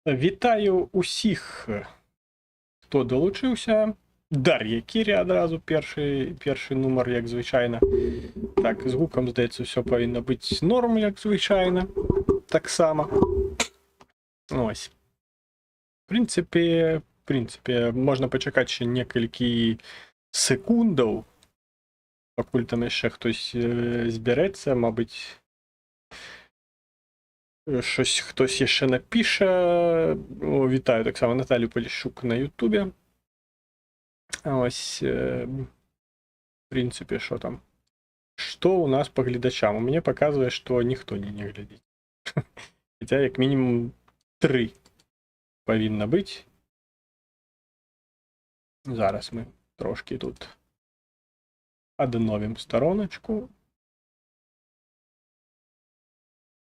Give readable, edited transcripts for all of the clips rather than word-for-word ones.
Вітаю усіх, хто далучыўся. Дар'я Кіря адразу першы нумар, як звычайна. Так, з гукам, здаецца, ўсё павінна быць норм, як звычайна. Таксама. Ось. В прынцыпе, можна пачакаць яшчэ некалькі секундаў, пакуль там яшчэ хтось збярэцца, мабыць, щось хтось яшчэ напіша. О, вітаю таксама Наталю Поліщук на Ютубе. Ось, в прынцыпе, що там? Што у нас по гледачам? У мяне паказвае, што ніхто не глядзіць. Хаця як мінімум тры павінна быць. Зараз мы трошкі тут адновім староначку.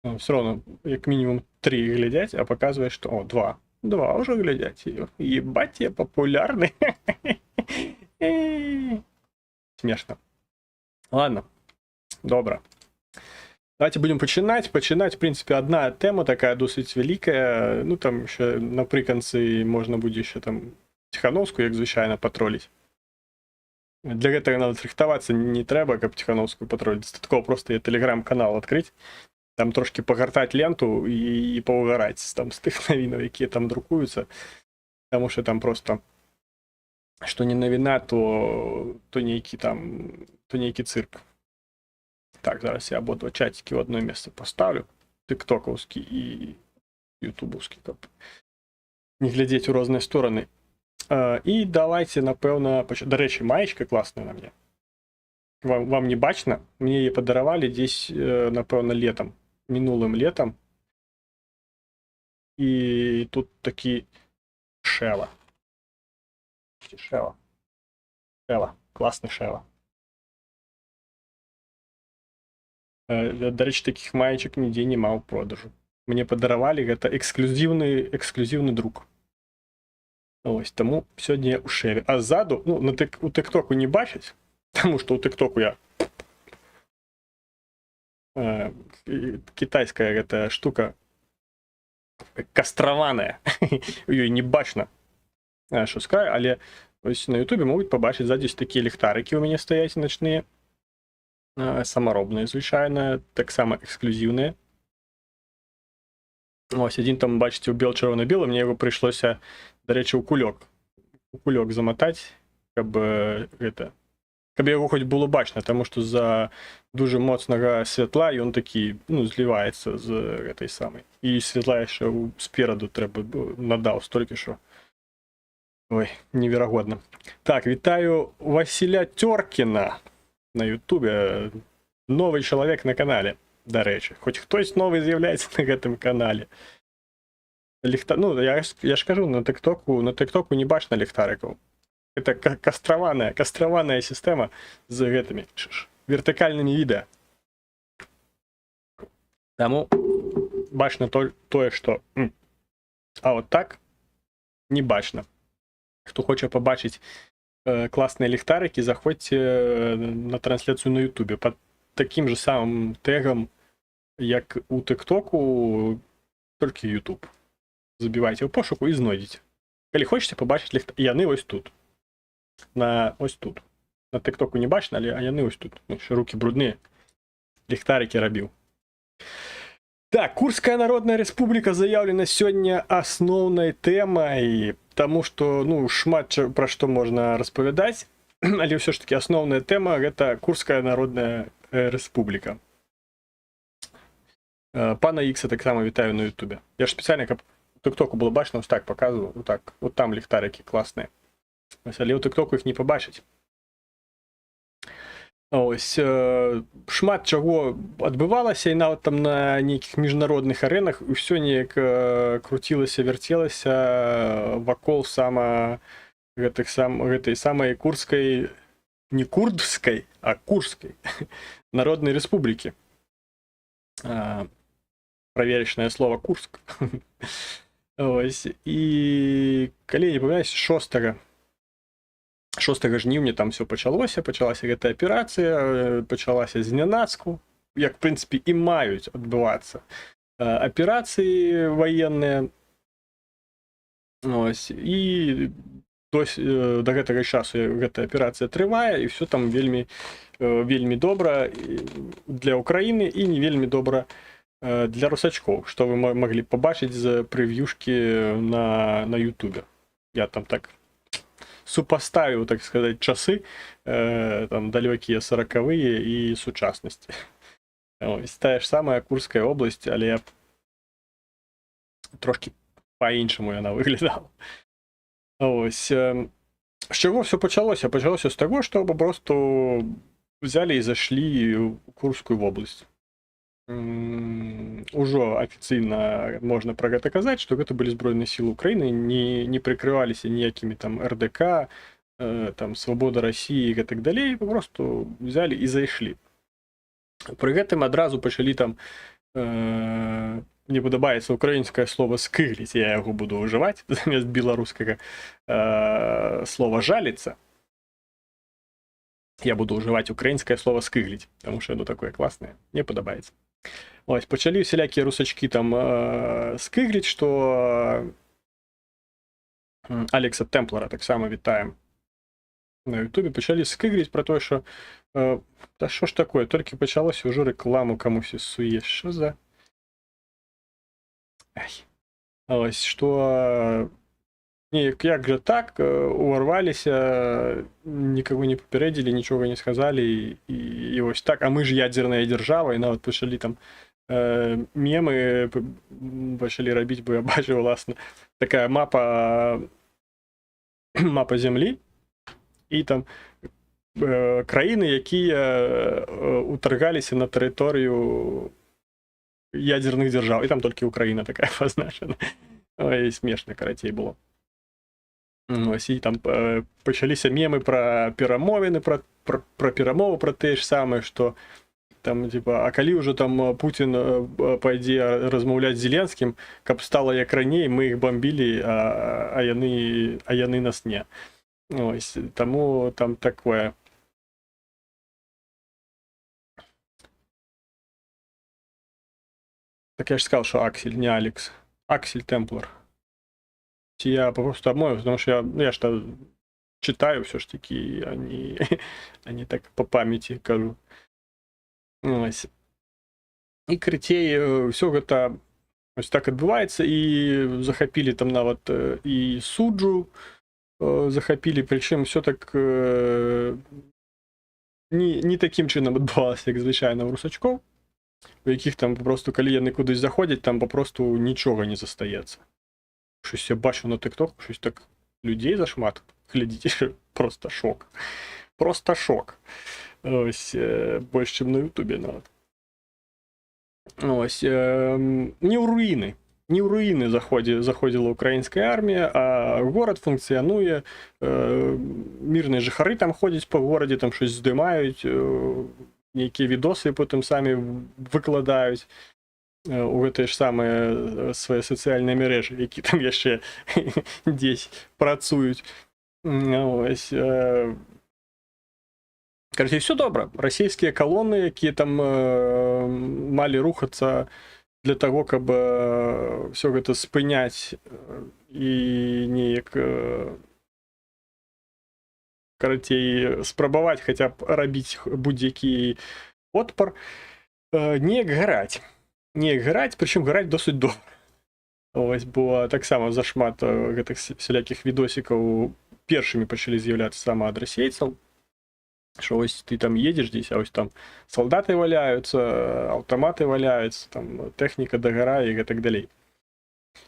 Ну, все равно, як мінімум тры глядзяць, а паказвае, што... О, два. Два ўжо глядзяць. Ебать, я популярны. Смешно. Ладно. Добра. Давайте будем пачынаць. Пачынаць, в принципе, одна тэма такая досыць вялікая. Ну, там яшчэ напрыканцы можна будзе яшчэ там Ціхановскую, як звычайна, патроліць. Для гэтага нават рыхтавацца не трэба, каб Ціхановскую патроліць. Дастаткова просто тэлеграм-канал адкрыць, там трошкі пагартаць ленту і паўгараць там з тых навінаў, якія там друкуюцца. Таму што там просто што не навіна, то нейкі там, то нейкі цырк. Так, зараз я абодва чацікі ў одно месца пастаўлю. Тыктокаўскі і ютубаўскі, каб не глядзець у розныя стороны. І давайте, напэўна, дарэчы, маечка класная на мне. Вам не бачна, мне яе падаравалі дзесь, напэўна, летом, мінулым летом. І тут такі Шева. Ці Шева. Шева. Класны Шева. Дарэчы, такіх маечак нідзе няма ў продажу. Мне падаравалі, гэта эксклюзіўны друк. Ось, таму сёння я ў Шеве. А ззаду, ну, у тыктоку не бачыць, таму што ў тыктоку я кітайская гэтая штука кастраваная. Ёй не бачна, що з краю, але ось на Ютубе могуць пабачыць, ззаду такія ліхтарыкі ў мяне стаяць начныя. Самаробныя, звычайна, таксама эксклюзіўныя. Ось адзін там, бачыце, ў бел чырвона-белы, мне яго прыйшлося, дарэчы, у кулёк заматаць, каб гэта, каб яго хоць было бачна, таму што з-за дужа моцнага святла ён такі, ну, зліваецца з гэтай самай. І святла яшчэ спераду трэба надаў столькі, що ой, неверагодна. Так, вітаю Васіля Тёркіна на Ютубе. Новы чалавек на канале, дарэчы. Хоць хтось новы з'яўляецца на гэтым канале. Ну, я ж кажу, на тыктоку не бачна ліхтарыкаў. Это кастраваная сістэма з гэтымі вертыкальнымі відэа. Таму бачна тое, што А вот так не бачна. Хто хоча пабачыць класныя ліхтарыкі, заходзьце на трансляцыю на Ютубе под такім же самым тэгам, як у тыктоку, толькі YouTube. Забівайце ў пошуку і знойдзеце. Калі хочаце пабачыць яны вось тут. На ось тут. На тыктоку не бачна, але яны вось тут. Ну, яшчэ рукі брудныя. Ліхтарыкі рабіў. Так, Курская Народная Рэспубліка заяўлена сёння асноўнай тэмай, таму што, ну, шмат пра што можна распавядаць, але ўсё ж таки асноўная тэма — гэта Курская Народная Рэспубліка. Пана Ікса таксама вітаю на Ютубе. Я ж спецыяльна, каб у тыктоку было бачна, ось так паказваю, вот так. Вот там ліхтарыкі класныя. Ось, але ў тыктоку іх не пабачыць. Ось, шмат чаго адбывалася, і нават там на нейкіх міжнародных арэнах ўсё неяк круцілася, вярцелася вакол сама гэтых сам гэтай самай Курскай, не курдскай, а Курскай Народнай Рэспублікі. Проверочное слово «Курск». Ось, і калі я не памыляюсь, 6 жніўня там все пачалося, пачалася гэтая аперацыя, пачалася знянацку, як, в прынцыпе, і маюць адбывацца аперацыі ваенныя. Ось, і досі, да гэтага часу гэта аперацыя трывае, і все там вельмі вельмі добра для Украіны і не вельмі добра для русачкоў, што вы маглі пабачыць з прэв'юшкі на Ютубе. Я там так супаставіў, так сказать, часы, там далёкія 40-е і сучаснасці. Ось, тая ж самая Курская область, але трошки по-іншаму яна выглядала. Ось, з чаго все пачалося? Пачалося з таго, што папросту взяли і зайшлі ў Курскую вобласць. Ужо афіцыйна можна пра гэта казаць, што гэта былі збройныя сілы Украіны, не прыкрываліся ніякімі там РДК, там Свабода России і так далей, папросту взяли і зайшлі. Пры гэтым адразу пачалі там, мне падабаецца украінскае слово «скыгліць», я яго буду ўжываць замест беларускага слова «жаліцца». Я буду ўжываць украінскае слово «скыгліць», потому что оно такое классное, мне падабаецца. Ось, пачалі усялякія русачкі там скыгліць, што Алекса Темплара таксама вітаем на Ютубе, пачалі скыгліць про тое, що та що ж такое, толькі пачалося, ўжо рэкламу камусьці суе, що за. Ай. Ось, што неяк як жа так, уварваліся, нікого не папярэдзілі, нічога не сказалі, і ось так, а мы ж ядзерная дзяржава, і нават пачалі там мемы пачалі рабіць, бо я бачыў, уласна, такая мапа зямлі, і там краіны, якія утаргаліся на тэрыторыю ядзерных дзяржаў, і там толькі Украіна такая пазначана. Ой, смешна, карацей, было. Ось, і там пачаліся мемы пра перамовіны, пра перамову, пра тыя ж самыя, што там типа, а калі ўжо там Пуцін пойдзе размаўляць з Зеленскім, каб стала як раней, мы іх бомбілі, а яны нас не. Ось, таму там такое. Так я ж сказал, что Аксель, не Алекс. Аксель Темплар. Я просто обмовился, потому что я, ну, я ж читаю все ж таки, а не так по памяти кажу. Ось. І карацей, все гэта ось так адбываецца, і захапілі там нават і Суджу захапілі, прычым все так не такім чынам адбывалася, як звычайна ў русачкоў, у якіх там попросту, калі яны кудысь заходзяць, там попросту нічога не застаецца. Щось я бачу на TikTok, щось так людзей зашмат. Глядзіце, просто шок. Просто шок. Ось, больш, чым на Ютубе нават. Ось, не ў руіны. Не ў руіны заходзіла украінская армія, а горад функцыянуе, мірныя жыхары там ходзяць па горадзе, там щось здымаюць, нейкія відосы потым самі выкладаюць у гэтыя ж самыя свае сацыяльныя мережы, які там яшчэ дзесь працуюць. Ось, карацей, все добра. Расійскія калоны, якія там малі рухацца для таго, каб все гэта спыняць і неяк, карацей, спрабаваць хаця б рабіць будь-які отпар, неяк гараць. Неяк гараць, прычым гараць досыць добра. Ось, бо таксама зашмат гэтых всялякіх відосікаў першымі пачалі з'яўляцца сама ад расейцаў, що ось ты там едешь здесь, а ось там солдаты валяются, аўтаматы валяются, там тэхніка дагара і гэтак далей.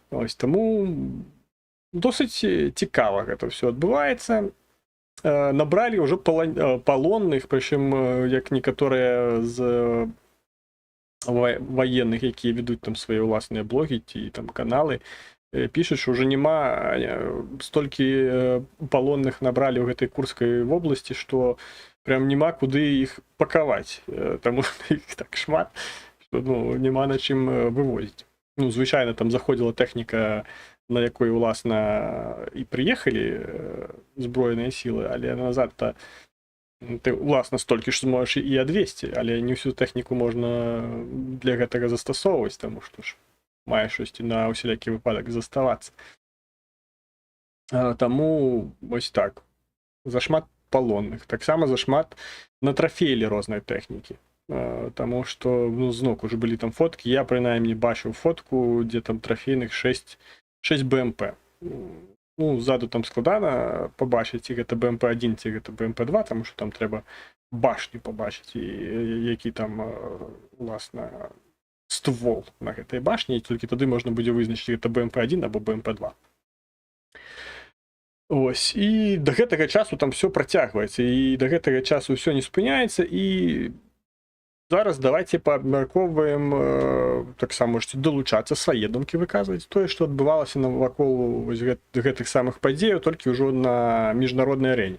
Ось, таму досыць цікава гэта все адбываецца. Набралі ўжо палонных, прычым як некаторыя з ваенных, якія ведуць там свае ўласныя блогі ці там каналы, пішуць, що ўжо няма, столькі палонных набралі ў гэтай Курскай вобласці, што прям няма куды іх пакаваць, таму што іх так шмат, што, ну, няма на чым вывозіць. Ну, звычайна там заходзіла тэхніка, на якой уласна і прыехалі збройныя сілы, але назад-то ты уласна столькі ж зможаш і адвесці, але не ўсю тэхніку можна для гэтага застасоўваць, таму што ж мае штосьці на ўсялякі выпадак заставацца. Таму вось так. Зашмат палонных. Таксама зашмат натрафеілі рознай тэхнікі. Таму што, ну, зноў уже былі там фоткі, я прынамсі бачыў фотку, дзе там трафейных 6 БМП. Ну, ззаду там складана пабачыць, ці гэта БМП-1, ці гэта БМП-2, таму што там трэба башню пабачыць, і які там, уласна, ствол на гэтай башні, і толькі тады можна будзе вызначыць, гэта БМП-1 або БМП-2. Ось, і да гэтага часу там всё працягваецца, і да гэтага часу ўсё не спыняецца, і зараз давайте паабмяркоўваем, таксама можете далучацца, свае думкі выказваць, тое, што адбывалася навакол вось гэтых самых падзеяў, толькі ўжо на міжнароднай арэне.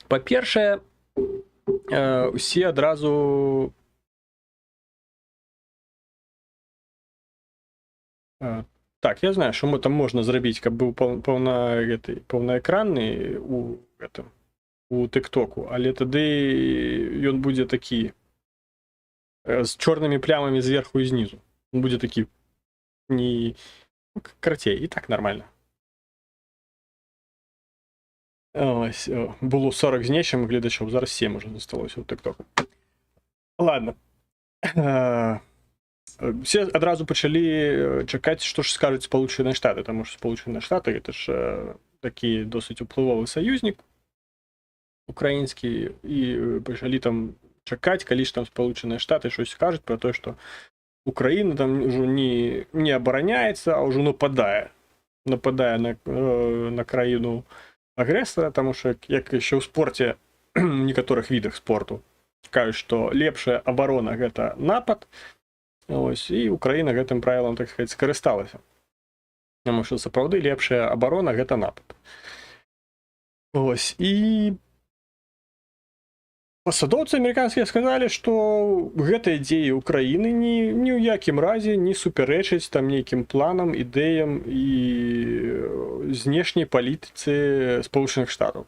Па-першае, усе адразу так, я знаю, што мы там можна зрабіць, каб быў гэты, паўнаэкранны у гэтым, у тыктоку, але тады ён будзе такі з чорнымі плямамі зверху і знізу. Он будзе такі не, ну, карацей, і так нормально. Ось, о, было 40 з нечым гледачоў, зараз 7 уже засталося ў тыктоку. Ладно. Все адразу пачалі чакаць, што ж скажуць Спалучаныя Штаты, таму што Спалучаныя Штаты — это ж такі досыць уплывовы саюзнік украінскі, і пачалі там чакаць, калі ж там Спалучаныя Штаты щось скажуць про тое, што Украіна там ўжо не абараняецца, а ўжо нападае. Нападае на краіну агрэсара, таму што як яшчэ ў спорце, у некаторых відах спорту кажуць, што лепшая абарона — гэта напад. Ось, і Украіна гэтым правілам, так сказать, скарысталася. Таму што сапраўды лепшая абарона — гэта напад. Ось, і пасадоўцы амерыканскія сказалі, што гэтыя дзеі Украіны ні ў якім разе не супярэчаць там нейкім планам, ідэям і знешняй палітыцы Спалучаных Штатаў.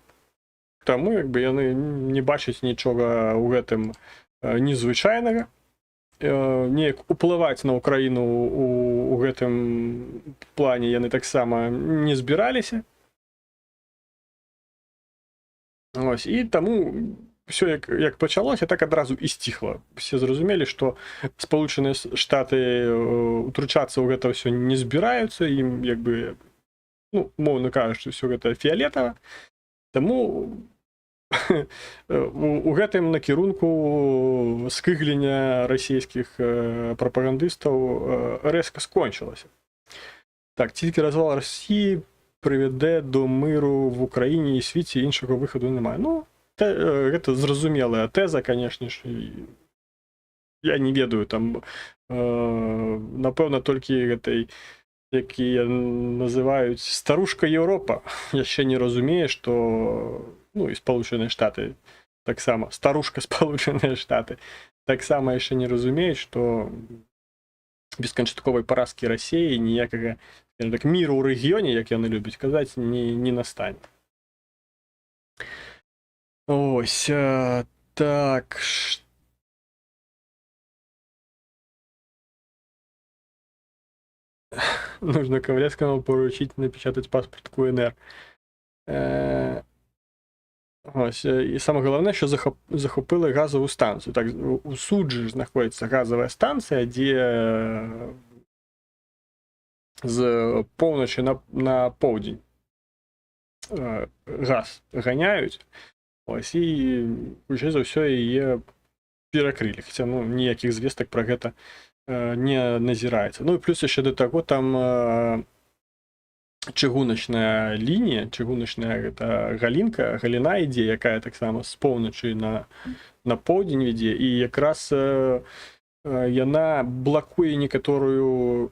Таму як бы яны не бачаць нічога ў гэтым незвычайнага. Неяк уплываць на Украіну у гэтым плане яны таксама не збіраліся. Ось, і таму всё як пачалося, так адразу і сціхла. Все зразумелі, што Спалучаныя Штаты утручацца ў гэта ўсё не збіраюцца, ім як бы, ну, умоўна кажучы, всё гэта фіолетава. Таму у гэтым накірунку скыглення расійскіх прапагандыстаў рэзка скончылася. Так, тільки развал Росії приведе до миру в Україні і світі, іншого виходу немає. Ну, гэта зразумелая тэза, конечно ж, і я не ведаю, там, напэўна, толькі гэтай, якія называюць старушка Еўропа, яшчэ не разумее, што, ну, і Спалучаныя Штаты таксама, старушка Спалучаныя Штаты таксама яшчэ не разумеюць, што без канчатковай паразкі Расіі ніякага, скажем так, міру ў рэгіёне, як яны любяць казаць, не настане. Ось, так. Нужно Ковалевскому поручить напечатать паспорт КНР. Ось, і саме головне, що захопили газову станцію. Так, у Суджі ж знаходиться газова станція, де з поўначы на поўдзень газ ганяюць. Ось, і хутчэй за ўсё яе перакрылі. Хаця, ну, ніякіх звестак пра гэта не назіраецца. Ну і плюс яшчэ да таго там чыгуначная лінія, чыгуначная гэта галінка, галіна ідзе, якая таксама з поўначы на поўдзень вядзе, і якраз яна блакуе некаторую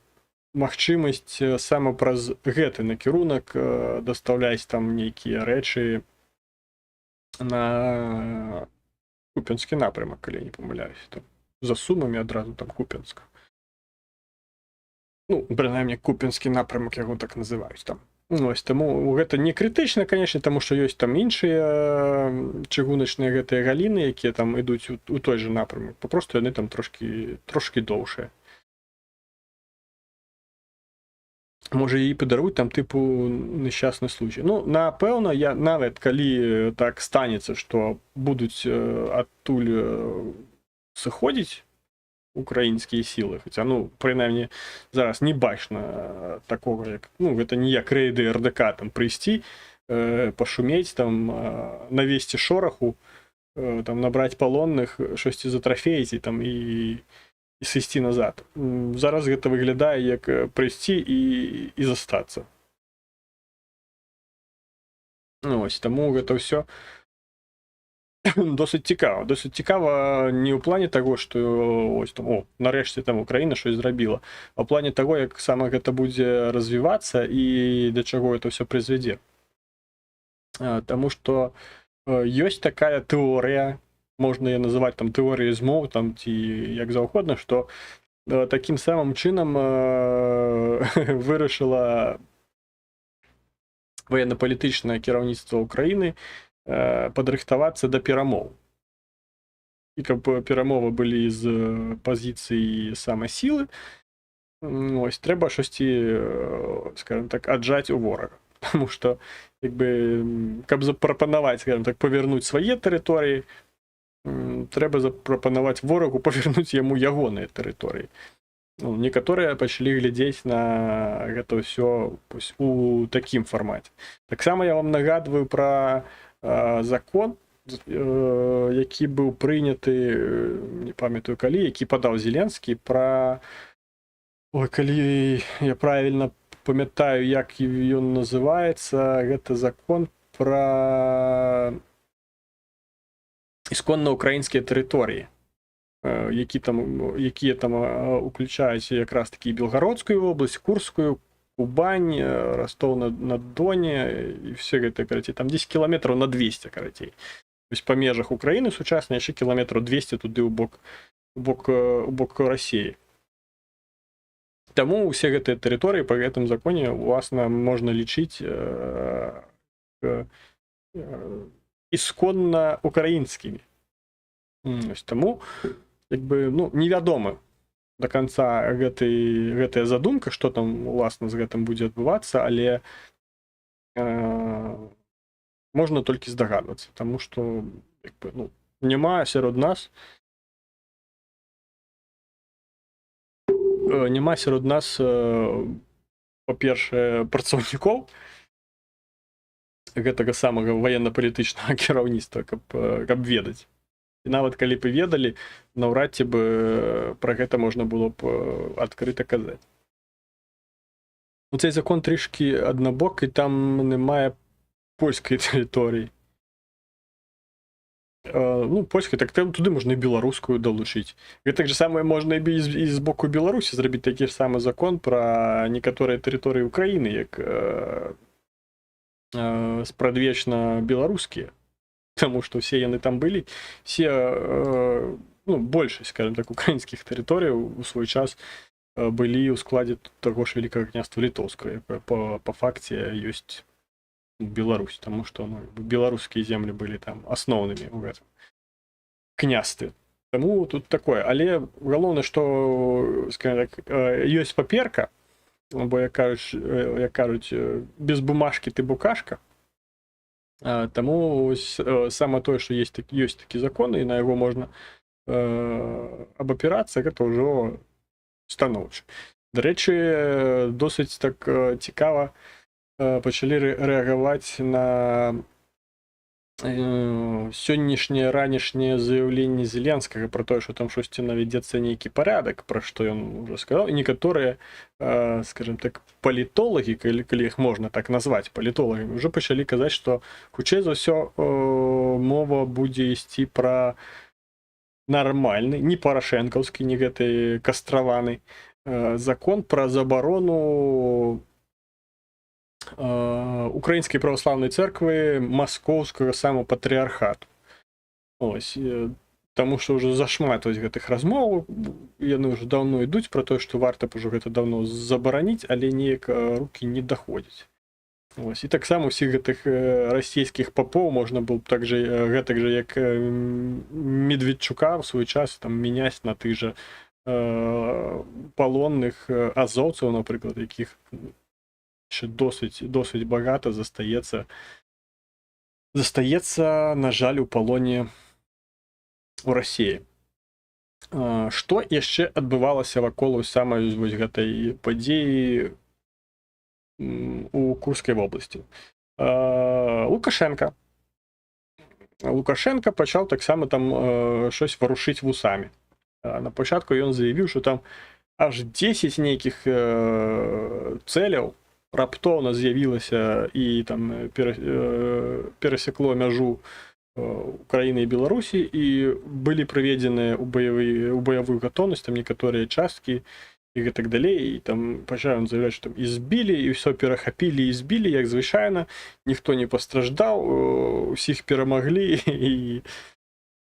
магчымасць сама праз гэты накірунак дастаўляць там нейкія рэчы на Купянскі напрамак, калі я не памыляюсь, там за Сумамі адразу там Купянск. Ну, прынамсі, Купянскі напрамак яго так называюць там. Ну, ось, таму гэта не крытычна, конечно, таму што ёсць там іншыя чыгуначныя гэтыя галіны, якія там ідуць у той же напрамак. Папросту яны там трошкі доўшыя. Можа, її падаруюць там, тыпу, несчастный случай. Ну, напэўна, я нават калі так станецца, што будуць адтуль сыходзіць украінскія сілы, хаця, ну, прынамсі, зараз не бачна такога, як, ну, гэта не як рэйды РДК, там прыйсці, пашумець там, навесці шораху, там набраць палонных, штосьці затрафеіць і там і сысці назад. Зараз гэта выглядае як прыйсці і застацца. Ну, ось таму гэта ўсё досыць цікава. Досыць цікава не ў плане таго, што ось там, о, нарэшце там Украіна щось зрабіла, а ў плане таго, як сама гэта будзе развівацца і да чаго это ўсё прызвядзе. Таму што ёсць такая тэорыя, можна яе называць там тэорыяй змоў там ці як заўгодна, што такім самым чынам вырашыла военно-палітычнае кіраўніцтва Украіны падрыхтавацца да перамоў. І каб перамовы былі з пазіцыі самасілы, ось трэба штосьці, скажем так, аджаць у ворага. Таму што, як бы, каб запрапанаваць, скажем так, павярнуць свае тэрыторыі, трэба запрапанаваць ворагу павярнуць яму ягоныя тэрыторыі. Ну, некаторыя пачалі глядзець на гэта ўсё вось у такім фармаце. Таксама я вам нагадваю пра закон, які быў прыняты, не памятаю калі, які падаў Зеленскі пра, ой, калі я правильно памятаю, як ён называецца, гэта закон пра исконно украінскія тэрыторыі, якія там уключаюць якраз такі Белгародскую вобласць, Курскую, Кубань, Ростов на Доне і все гэта, карацей, там 10 кіламетраў на 200, карацей. То есть па межах Украіны сучаснай яшчэ кіламетраў 200 туды у бок Расіі. Таму ўсе гэтыя тэрыторыі па гэтым законе, уласна, можна лічыць исконно украінскімі. Ось таму, як бы, ну, невядома до конца гэтая задумка, што там уласна з гэтым будзе адбывацца, але можна толькі здагадвацца, таму што, як бы, ну, няма сярод нас па-першае, працаўнікоў гэтага самага военно-палітычнага кіраўніцтва, каб ведаць. І нават калі б і ведалі, наўрад ці бы пра гэта можна было б адкрыта казаць. Ну, цей закон трішки аднабокий, там немає польської території. Ну, польської, так там туди можна і білоруську долучити. Гэтак же самае можна і з боку Беларусі зрабіць такі ж самы закон пра некаторыя тэрыторыі Украіны, як спрадвечна беларускія. Таму што ўсе яны там былі, все, ну, большасць, скажем так, украінскіх тэрыторыяў у свой час былі ў складзе таго ж Вялікага княства Літоўскага, якое па факце ёсць Беларусь, таму што, ну, як бы беларускія землі былі там асноўнымі ў гэтым княстве. Таму тут такое. Але галоўнае, што, скажем так, ёсць паперка, бо, як кажуць, без бумажки ты букашка. Таму ось, сама тое, што ёсць такі закон і на яго можна абапірацца, гэта ўжо станоўча. Дарэчы, досыць так цікава пачалі рэагаваць на сённяшняе ранішняе заяўленне Зеленскага про тое, што там штосьці навядзецца нейкі парядак, пра што ён уже сказаў, і некаторыя, скажем так, палітолагі, калі іх можна так назваць палітолагамі, уже пачалі казаць, што хутчэй за ўсё мова будзе ісці пра нармальны, не парашэнкаўскі, не гэты кастраваны закон пра забарону Украінскай праваслаўнай церквы маскоўскага самапатрыархату. Ось, таму што ўжо зашмат вось гэтых размоў, яны ўжо даўно ідуць пра тое, што варта б ужо гэта даўно забараніць, але неяк рукі не даходзяць. Ось, і таксама ўсіх гэтых расійскіх папоў можна было б так же, гэтак жа, як Медведчука ў свой час, там мяняць на тых жа палонных азоўцаў, напрыклад, якіх Яшчэ досыць досыць багата застаецца, на жаль, у палоне у Расіі. Што яшчэ адбывалася вакол самай вось гэтай падзеі у Курскай вобласці? Лукашенко пачаў таксама там щось варушыць вусамі. На пачатку ён заявіў, что там аж 10 нейкіх цэляў раптоўна з'явілася і там перасякло мяжу Украіны і Беларусі, і былі прыведзены ў баявую гатоўнасць там некаторыя часткі і гэтак далей. І там пачаў ён заявляць, что там і збілі, і ўсё перахапілі, і збілі, як звычайна, ніхто не пастраждаў, усіх перамаглі, і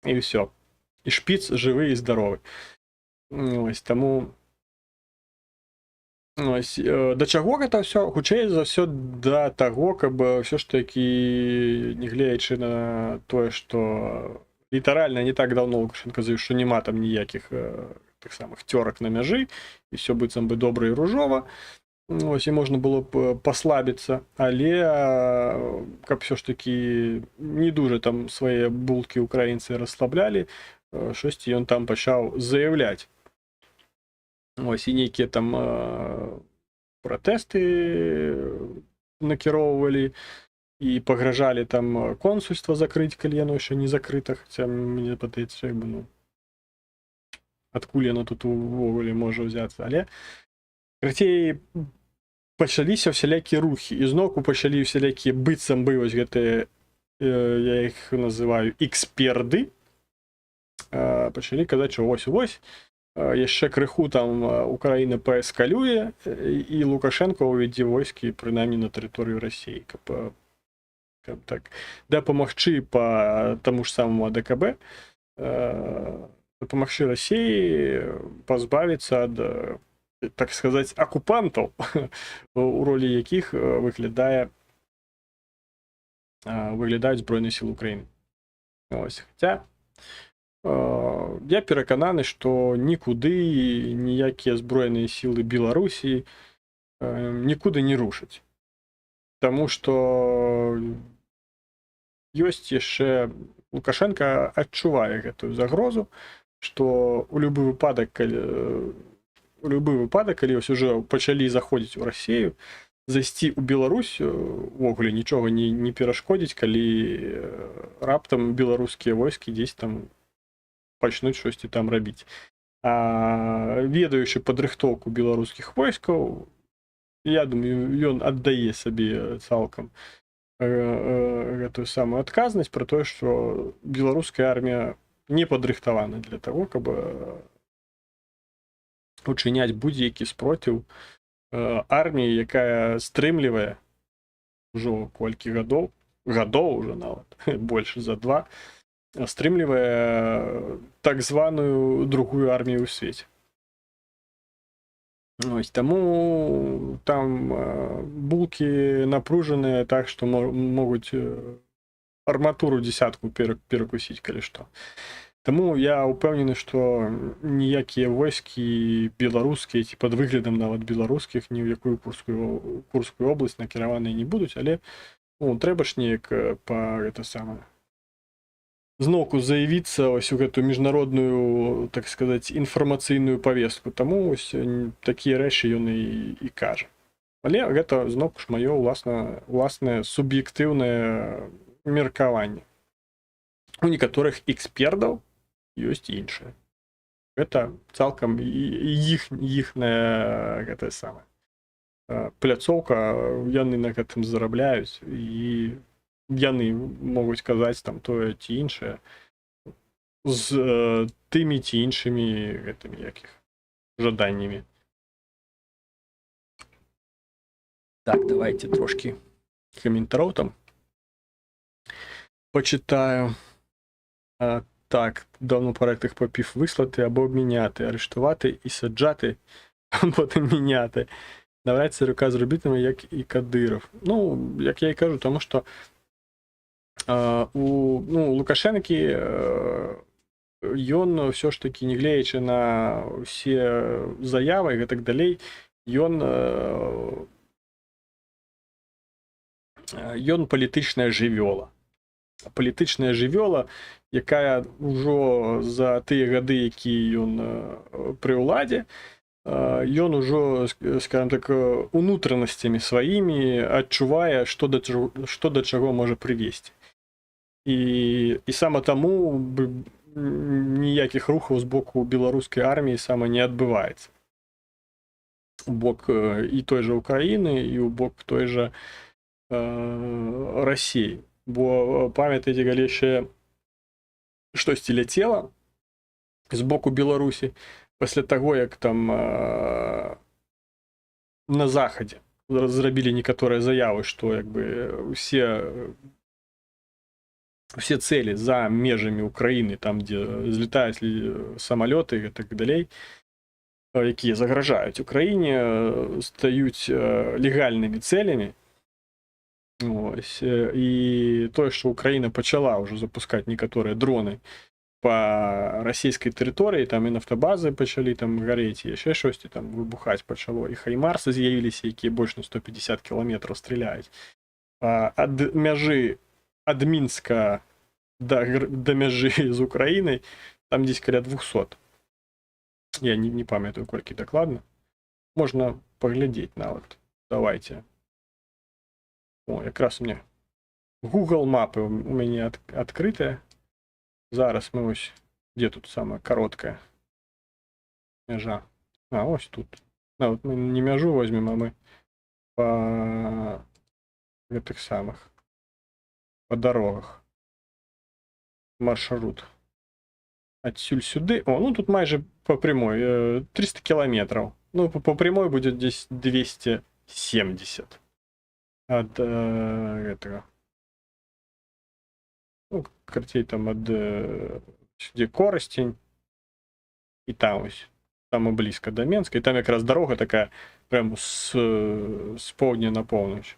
ўсё, і шпіц жывы і здаровы. Ось таму ось, да чаго гэта ўсё? Хутчэй за ўсё, да таго, каб ўсё ж такі, нягледзячы на тое, што літаральна не так даўно Лукашенко заявіў, што няма там ніякіх тых самых цёрак на мяжы і все быццам бы добра і ружова, ось, і можна было б паслабіцца, але каб все ж таки не дужа там свае булкі украінцы расслаблялі, штосьці ён там пачаў заяўляць. Ось, і нейкія там пратэсты накіроўвалі і пагражалі там консульства закрыць, калі яно яшчэ не закрыта, хаця мне падаецца, як бы, ну, адкуль яно тут увогуле можа ўзяцца? Але карацей, пачаліся ўсялякія рухі, і зноўку пачалі ўсялякія быццам бы вось гэтыя, я іх называю эксперты, пачалі казаць, що вось вось яшчэ крыху там Украіна паэскалюе, і Лукашенко ўвядзе войскі прынамсі на тэрыторыю Расіі, каб так дапамагчы по таму ж самому АДКБ, дапамагчы Расіі пазбавіцца ад, так сказаць, акупантаў, у ролі якіх выглядаюць Збройныя сілы Украіны. Ось, хаця я перакананы, што нікуды ніякія збройныя сілы Беларусі нікуды не рушаць. Таму што ёсць яшчэ, Лукашенко адчувае гэтую загрозу, што у любы выпадак, калі, у любы выпадак, калі ось уже пачалі заходзіць у Расею, зайсці ў Беларусь увогуле нічога не перашкодзіць, калі раптам беларускія войскі дзесь там пачнуць штосьці там рабіць. А ведаючы падрыхтоўку беларускіх войскаў, я думаю, ён аддае сабе цалкам гэтую самую адказнасць пра тое, што беларуская армія не падрыхтавана для таго, каб учыняць будзе-які спроціў арміі, якая стрымлівае ўжо колькі гадоў уже, нават больш за два, стрымлівае так званую другую армію ў свеце. Ось, таму там булкі напружаныя так, што могуць арматуру десятку перакусіць, калі што. Таму я ўпэўнены, што ніякія войскі беларускія ці пад выглядам нават беларускіх ні ў якую Курскую область накіраваныя не будуць, але, ну, трэба ж неяк па гэта самае зноўку заявіцца ось у гэтую міжнародную, так сказаць, інфармацыйную павестку. Таму ось такія рэчы ён і кажа. Але гэта зноўку ж маё уласнае суб'ектыўнае меркаванне. У некаторых экспертаў ёсць іншае. Гэта цалкам іхная гэтая самая пляцоўка, яны на гэтым зарабляюць, і яны могуць казаць там тое ці іншае з тымі ці іншымі гэтымі якіх жаданнямі. Так, давайте трошки каментароў там почитаю. Так, давно пора тих попів вислати або обміняти, арештувати і саджати, а потім міняти. Навряд рука з робітами, як і Кадиров. Ну, як я і кажу, тому що у, ну, Лукашэнкі, ён ўсё ж таки, нягледзячы на ўсе заявы і гэтак далей, ён Ён палітычная жывёла. Палітычная жывёла, якая ўжо за тыя гады, якія ён пры ўладзе, ён ужо, скажем так, унутранасцямі сваімі адчувае, што да чаго можа прывесці. І сама таму ніякіх рухаў з боку беларускай арміі сама не адбываецца. У бок і той жа Украіны, і ў бок той жа Расіі. Бо памятаеце, калі яшчэ штосьці ляцела з боку Беларусі, пасля таго, як там на захадзе зрабілі некаторыя заявы, што як бы усе цэлі за межамі Украіны, там, дзе злетаюць самалёты і так далей, якія загражаюць Украіне, стаюць легальнымі цэлямі. Ось, і тое, што Украіна пачала ўжо запускаць некаторыя дроны па расійскай тэрыторыі, там і нафтабазы пачалі там гарэць, і яшчэ штосьці там выбухаць пачало, і хаймарсы з'явіліся, якія больш на 150 кіламетраў страляюць. Ад мяжы ад Мінска да мяжы з Украінай там дзесь каля 200. Я не памятаю, колькі дакладна. Можна паглядзець нават. Давайте. О, якраз у меня Google мапы у мяне адкрытыя. Зараз мы ось, дзе тут самая кароткая мяжа? А, ось тут. А, вот мы не мяжу возьмем, а мы по гэтых самых, по дарогах. Маршрут. Адсюль сюды. О, ну тут майже по прямой. 300 километров. Ну, по прямой будет здесь 270. От этого. Ну, карацей, там ад сюды Коростень. І там ось. Там і блізка да Менска. І там якраз дарога такая прям з поўдня на поўнач.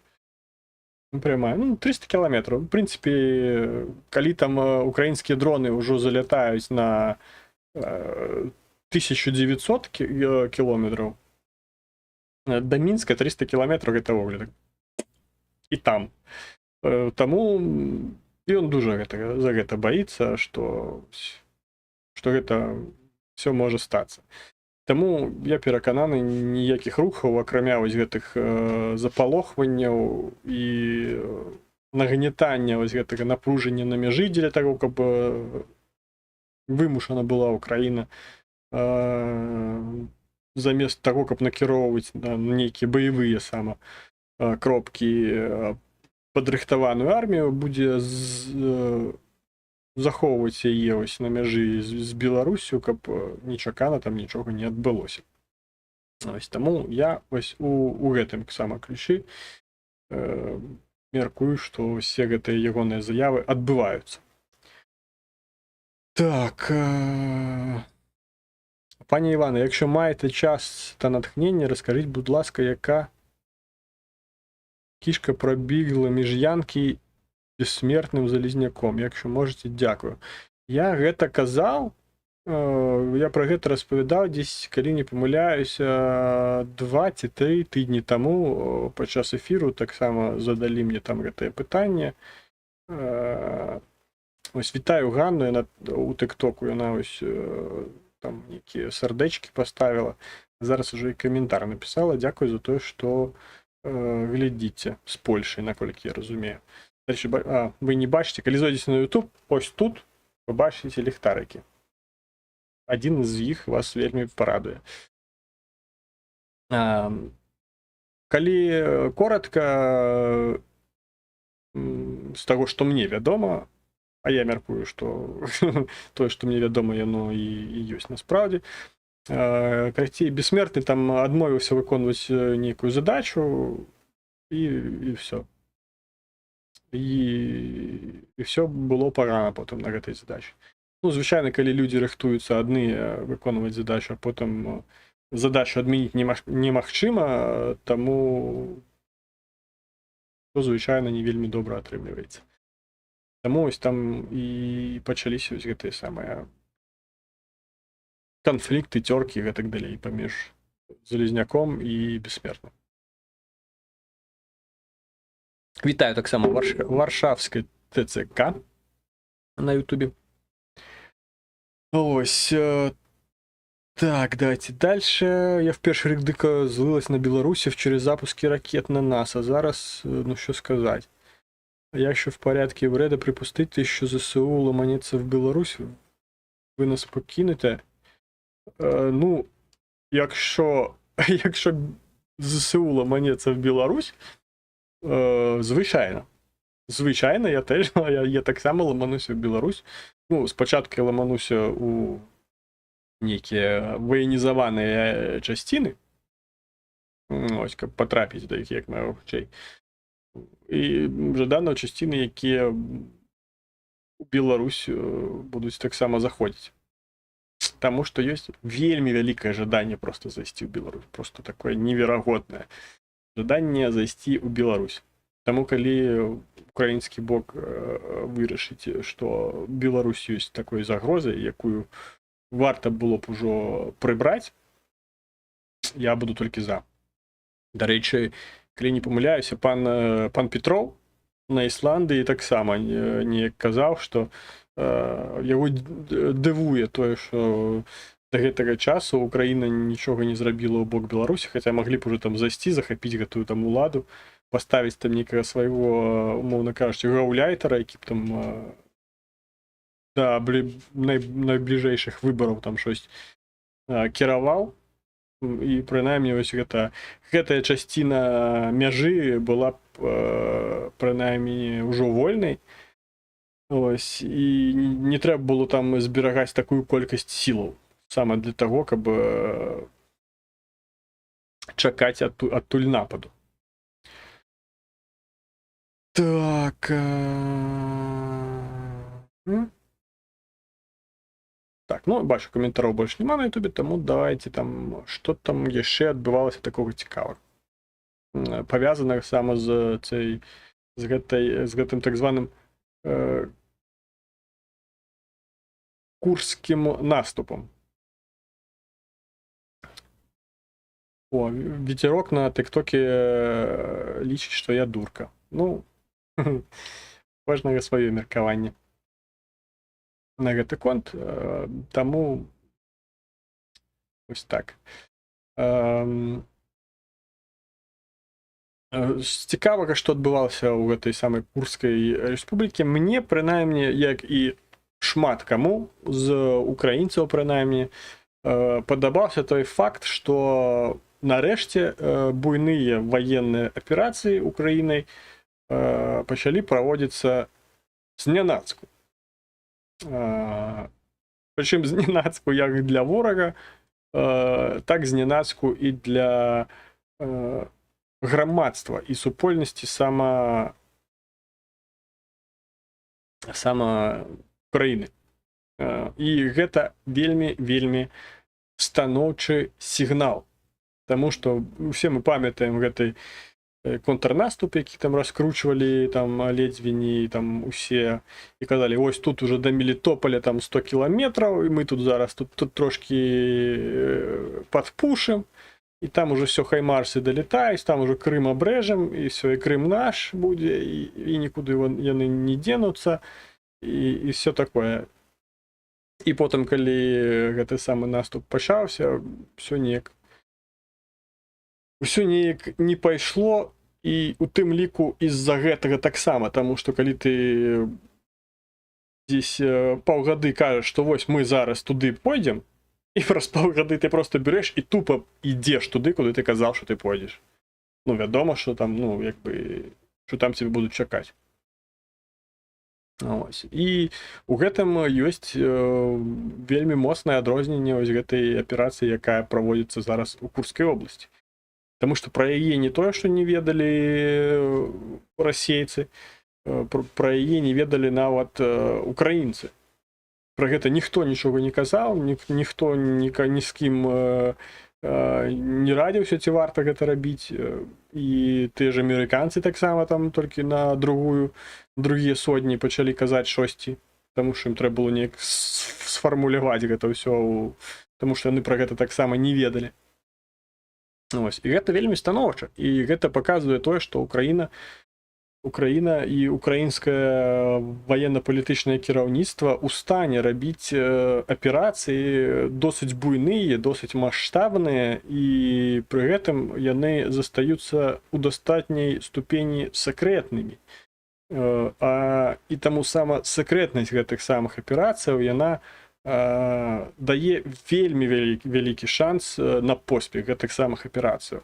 Ну, прямая. Ну, 300 кіламетраў. В принципе, калі там украінскія дроны ўжо залятаюць на 1900 кіламетраў, да Мінска 300 кіламетраў гэта ўвогуле так. І там. Таму ён дужа за гэта баіцца, што гэта все можа стацца. Таму я перакананы, ніякіх рухаў, акрамя вось гэтых запалохванняў і нагнетання вось гэтага напружання на мяжы дзеля таго, каб вымушана была Украіна замест таго, каб накіроўваць на нейкія баявыя сама кропкі падрыхтаваную армію, будзе захоўваць яе вось на мяжы з Беларуссю, каб нечакана там нічога не адбылося. Ось таму я вось у гэтым сама ключы мяркую, што ўсе гэтыя ягоныя заявы адбываюцца. Так. Пані Іване, якщо маєте час та натхнення, розкажіть, будь ласка, яка кішка пробігла між Янки і Бессмертным Залізняком. Якщо можете, дякую. Я гэта казаў, я про гэта распавядаў дзесь, калі не памыляюся, 2 ці 3 тыдні таму падчас эфіру таксама задалі мне там гэтае пытанне. Ось вітаю Ганну, яна у тыктоку, яна ось там нейкія сардэчкі паставіла. Зараз ужо і каментар напісала. Дзякую за тое, што глядзіце з Польшай, наколькі я разумею. Дарэчы, вы не бачыце, калі зойдзеце на YouTube, ось тут вы бачыце ліхтарыкі. Адзін з іх вас вельмі парадуе. Калі коротко, з таго, што мне вядома, а я мяркую, што тое, што мне вядома, яно і ёсць насправдзе. Карацей, Бессмертны там адмовіўся выконваць нейкую задачу, і все. І все было пагана потым на гэтай задачы. Ну, звычайна, калі людзі рыхтуюцца адны выконваць задачу, а потым задачу адмяніць немагчыма, таму то, звычайна, не вельмі добра атрымліваецца. Таму ось там і пачаліся вось гэтыя самыя канфлікты, цёркі і гэтак далей паміж Залізняком і Бессмертным. Вітаю таксама Варшавскай ТЦК на Ютубе. Ось. Так, давайте дальше. Я в перший рік дико злилась на білорусів через запуски ракет на нас, а зараз, ну що сказати. А якщо в порядку вреда припустити, що ЗСУ ломанеться в Білорусь, ви нас покинете? Ну, якщо ЗСУ ломанеться в Білорусь, звичайно. Звичайно, я теж я так само ломануся в Білорусь. Ну, спочатку я ломануся у нейкія ваенізаваныя часціны, ось, каб патрапіць да іх як мага хутчэй. І жадана ў часціны, якія у Беларусь будуць таксама заходзіць. Таму што ёсць вельмі вялікае жаданне просто зайсці ў Беларусь, просто такое неверагоднае жаданне зайсці ў Беларусь. Таму калі украінскі бок вырашыць, што Беларусь ёсць такой загрозай, якую варта было б ужо прыбраць, я буду толькі за. Дарэчы, калі не памыляюся, пан Петроў на Ісландыі таксама неяк казаў, што яго дывуе тое, што да гэтага часу Украіна нічога не зрабіла ў бок Беларусі, хаця маглі б уже там зайсці, захапіць гэтую там уладу, паставіць там некага свайго, умоўна кажучы, гауляйтара, які б там да найбліжэйшых выбараў там щось кіраваў, і прынамсі вось гэтая часціна мяжы была б прынамсі ўжо вольнай. Ось, і не трэба было там зберагаць такую колькасць сілаў саме для таго, каб чакаць адтуль нападу. Так. Так, ну, бачу, каментароў больш няма на Ютубе, таму давайте там, што там яшчэ адбывалася такога цікавага, павязанага сама з цей з гэтай з гэтым так званым курскім наступам. О, ветерок на тыктоке лічыць, што я дурка. Ну, кожнага сваё меркаванне на гэты конт, таму ось так. З цікавага, што адбывалася ў гэтай самай Курскай рэспублікі, мне прынамсі, як і шмат каму з украінцаў прынамсі, падабаўся той факт, што нарэшце буйныя ваенныя аперацыі Украінай пачалі праводзіцца знянацку. Прычым знянацку як для ворага, так знянацку і для грамадства і супольнасці сама краіны. І гэта вельмі, вельмі станоўчы сігнал. Таму што усе мы памятаем гэты контрнаступ, які там раскручвалі там ледзьве не там усе і казалі: ось тут уже да Мелітополя там 100 кіламетраў, і мы тут зараз тут трошкі падпушым, і там уже все, хаймарсы далетаюць, там уже Крым абрэжам, і все, і Крым наш будзе, і нікуды яны не дзенуцца, і все такое. І потым, калі гэты самы наступ пачаўся, ўсё неяк не пайшло, і у тым ліку з-за гэтага таксама, таму што калі ты дзесь паўгады кажаш, што вось мы зараз туды пойдзем, і праз паўгады ты просто бярэш і тупо ідзеш туды, куды ты казаў, што ты пойдзеш. Ну, вядома, што там, ну, як бы, што там цябе будуць чакаць. Ось. І у гэтым ёсць вельмі моцнае адрозненне вось гэтай аперацыі, якая праводзіцца зараз у Курскай вобласці. Таму што пра яе не тое, што не ведалі расейцы, пра яе не ведалі нават украінцы. Пра гэта ніхто нічога не казаў, ніхто ні з кім не радзіўся, ці варта гэта рабіць. І тыя ж амерыканцы таксама там толькі на другія сотні пачалі казаць штосьці, таму што ім трэба было неяк сфармуляваць гэта ўсё, таму што яны пра гэта таксама не ведалі. Ось. І гэта вельмі станоўча. І гэта паказвае тое, што Украіна Украіна і украінскае ваенна-палітычнае кіраўніцтва ў стане рабіць аперацыі досыць буйныя, досыць маштабныя, і пры гэтым яны застаюцца ў дастатняй ступені сакрэтнымі. І таму сама сакрэтнасць гэтых самых аперацыяў, яна дае вельмі вялікі шанс на поспех гэтых самых аперацыяў.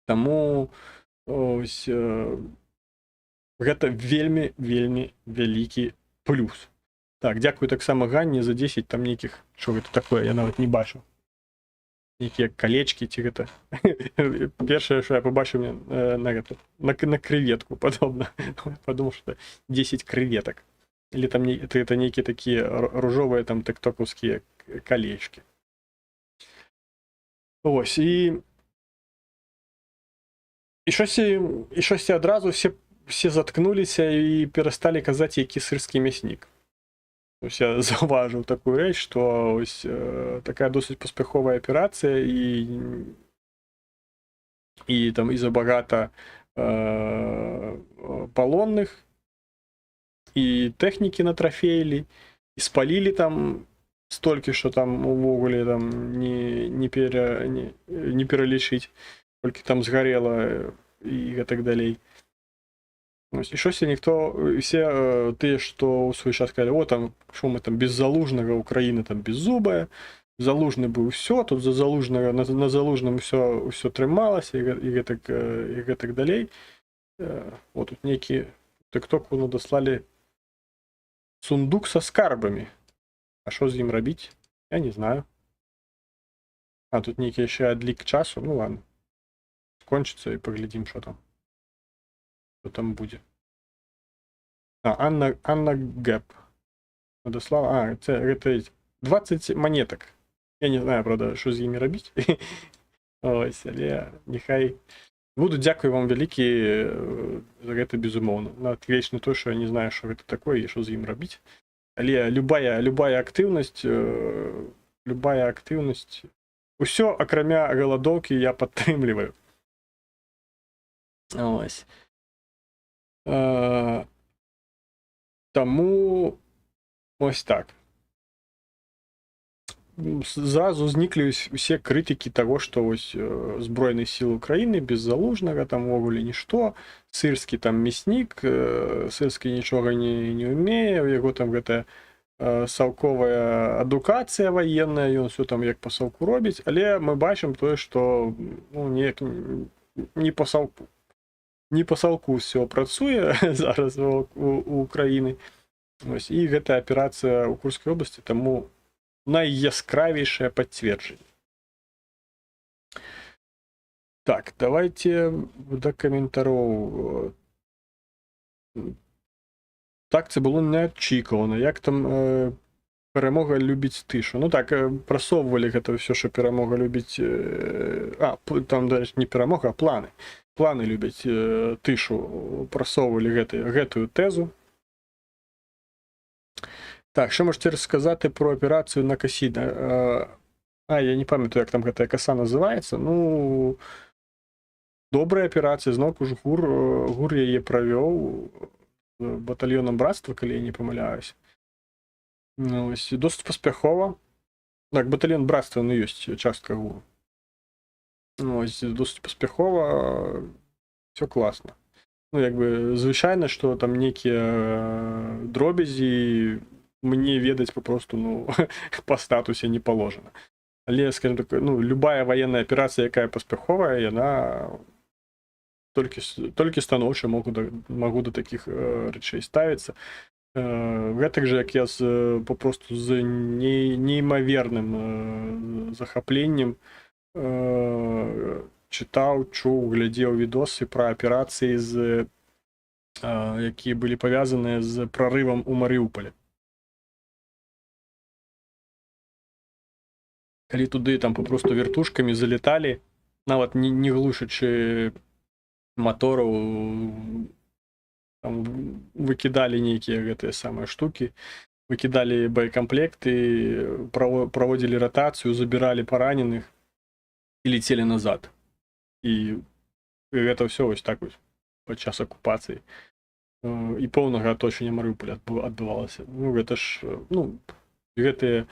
Таму ось, гэта вельмі, вельмі вялікі плюс. Так, дзякую таксама Ганне за 10 там нейкіх, що гэта такое, я нават не бачу. Нейкія калечкі ці гэта. Першае, що я побачыў, мне на гэту, на креветку падобна. Падумаў, что 10 креветок. Или там не, это нейкія такія ружовыя там тыктокаўскія калечкі. Ось, і щось адразу все заткнуліся і перасталі казаць, які Сырскі мяснік. Ось я заўважыў такую рэч, што ось такая досыць паспяховая аперацыя і там і забагата палонных, і тэхнікі натрафеілі, і спалілі там столькі, што там увогуле там не пералічыць, колькі там згарэла і гэтак далей. Ось, і щось ніхто, все тыя, што ў свой час сказали: «О, там, що мы там без Залужнага, Украіна там беззубая, Залужны быў усё, тут за Залужнага, на Залужным ўсё трымалася» і гэтак далей. Вот тут нейкі тыктоку надаслалі сундук со скарбамі. А що з ім рабіць? Я не знаю. А, тут нейкі яшчэ адлік часу, ну ладно. Скончыцца, і паглядзім, що там. Що там будзе. А, Анна Гэп надаслала. А, гэта 20 монеток. Я не знаю, правда, що з імі рабіць. Ось, але няхай буду. Дзякую вам вялікі за гэта, безумоўна. Нават гледзячы на то, що я не знаю, що гэта такое і що з ім рабіць. Але любая актыўнасць, усё, акрамя галадоўкі, я падтрымліваю. Ось. Таму ось так. Зразу зніклі усе крытыкі таго, што ось Збройныя сілы Украіны без Залужнага там увогуле нішто, Сырскі там мяснік, Сырскі нічога не ўмее, у яго там гэтая саўковая адукацыя ваенная, ён всё там як па саўку робіць, але мы бачым тое, што, ну, неяк не па саўку. Не па саўку ўсё працуе зараз у Украіны. Ось, і гэтая аперацыя ў Курскай обласці таму найяскравейшае пацверджанне. Так, давайте да каментароў. Так, це було неочікувано. Як там перемога любить тишу? Ну так, прасоўвалі гэта ўсё, що перамога любіць. А, там, дарэчы, не перамога, а планы. Планы любяць тышу, прасоўвалі гэтую тэзу. Так, що можете розказати про операцію на косі? А, я не памятаю, як там гэтая каса называецца. Ну, добрая аперацыя, зноўку ж ГУР яе правёў батальёнам «Братства», калі я не памыляюсь. Ну, ось, досыць паспяхова. Так, батальён «Братства», ну, ёсць частка ГУРу. Ну, ось, досыць паспяхова, всё класна. Ну, як бы, звычайна, што там нейкія дробязі мне ведаць папросту, ну, па статусе не положено. Але, скажем так, ну, любая военная аперацыя, якая паспяховая, яна толькі станоўча магу да такіх рэчэй ставіцца. Гэтак жа, як я папросту з неймаверным захапленнем чытаў, чуў, глядзеў відосы пра аперацыі, якія былі павязаныя з прарывам у Марыуполе. Калі туды там папросту вертушкамі залеталі, нават не глушачы матораў, там выкідалі нейкія гэтыя самыя штукі, выкідалі боекамплекты, праводзілі ратацыю, забіралі параненых і летели назад. І гэта ўсё вось так вось. Падчас акупацыі і поўнага аточання Марыуполя адбывалася. Ну, гэта ж ну, гэтыя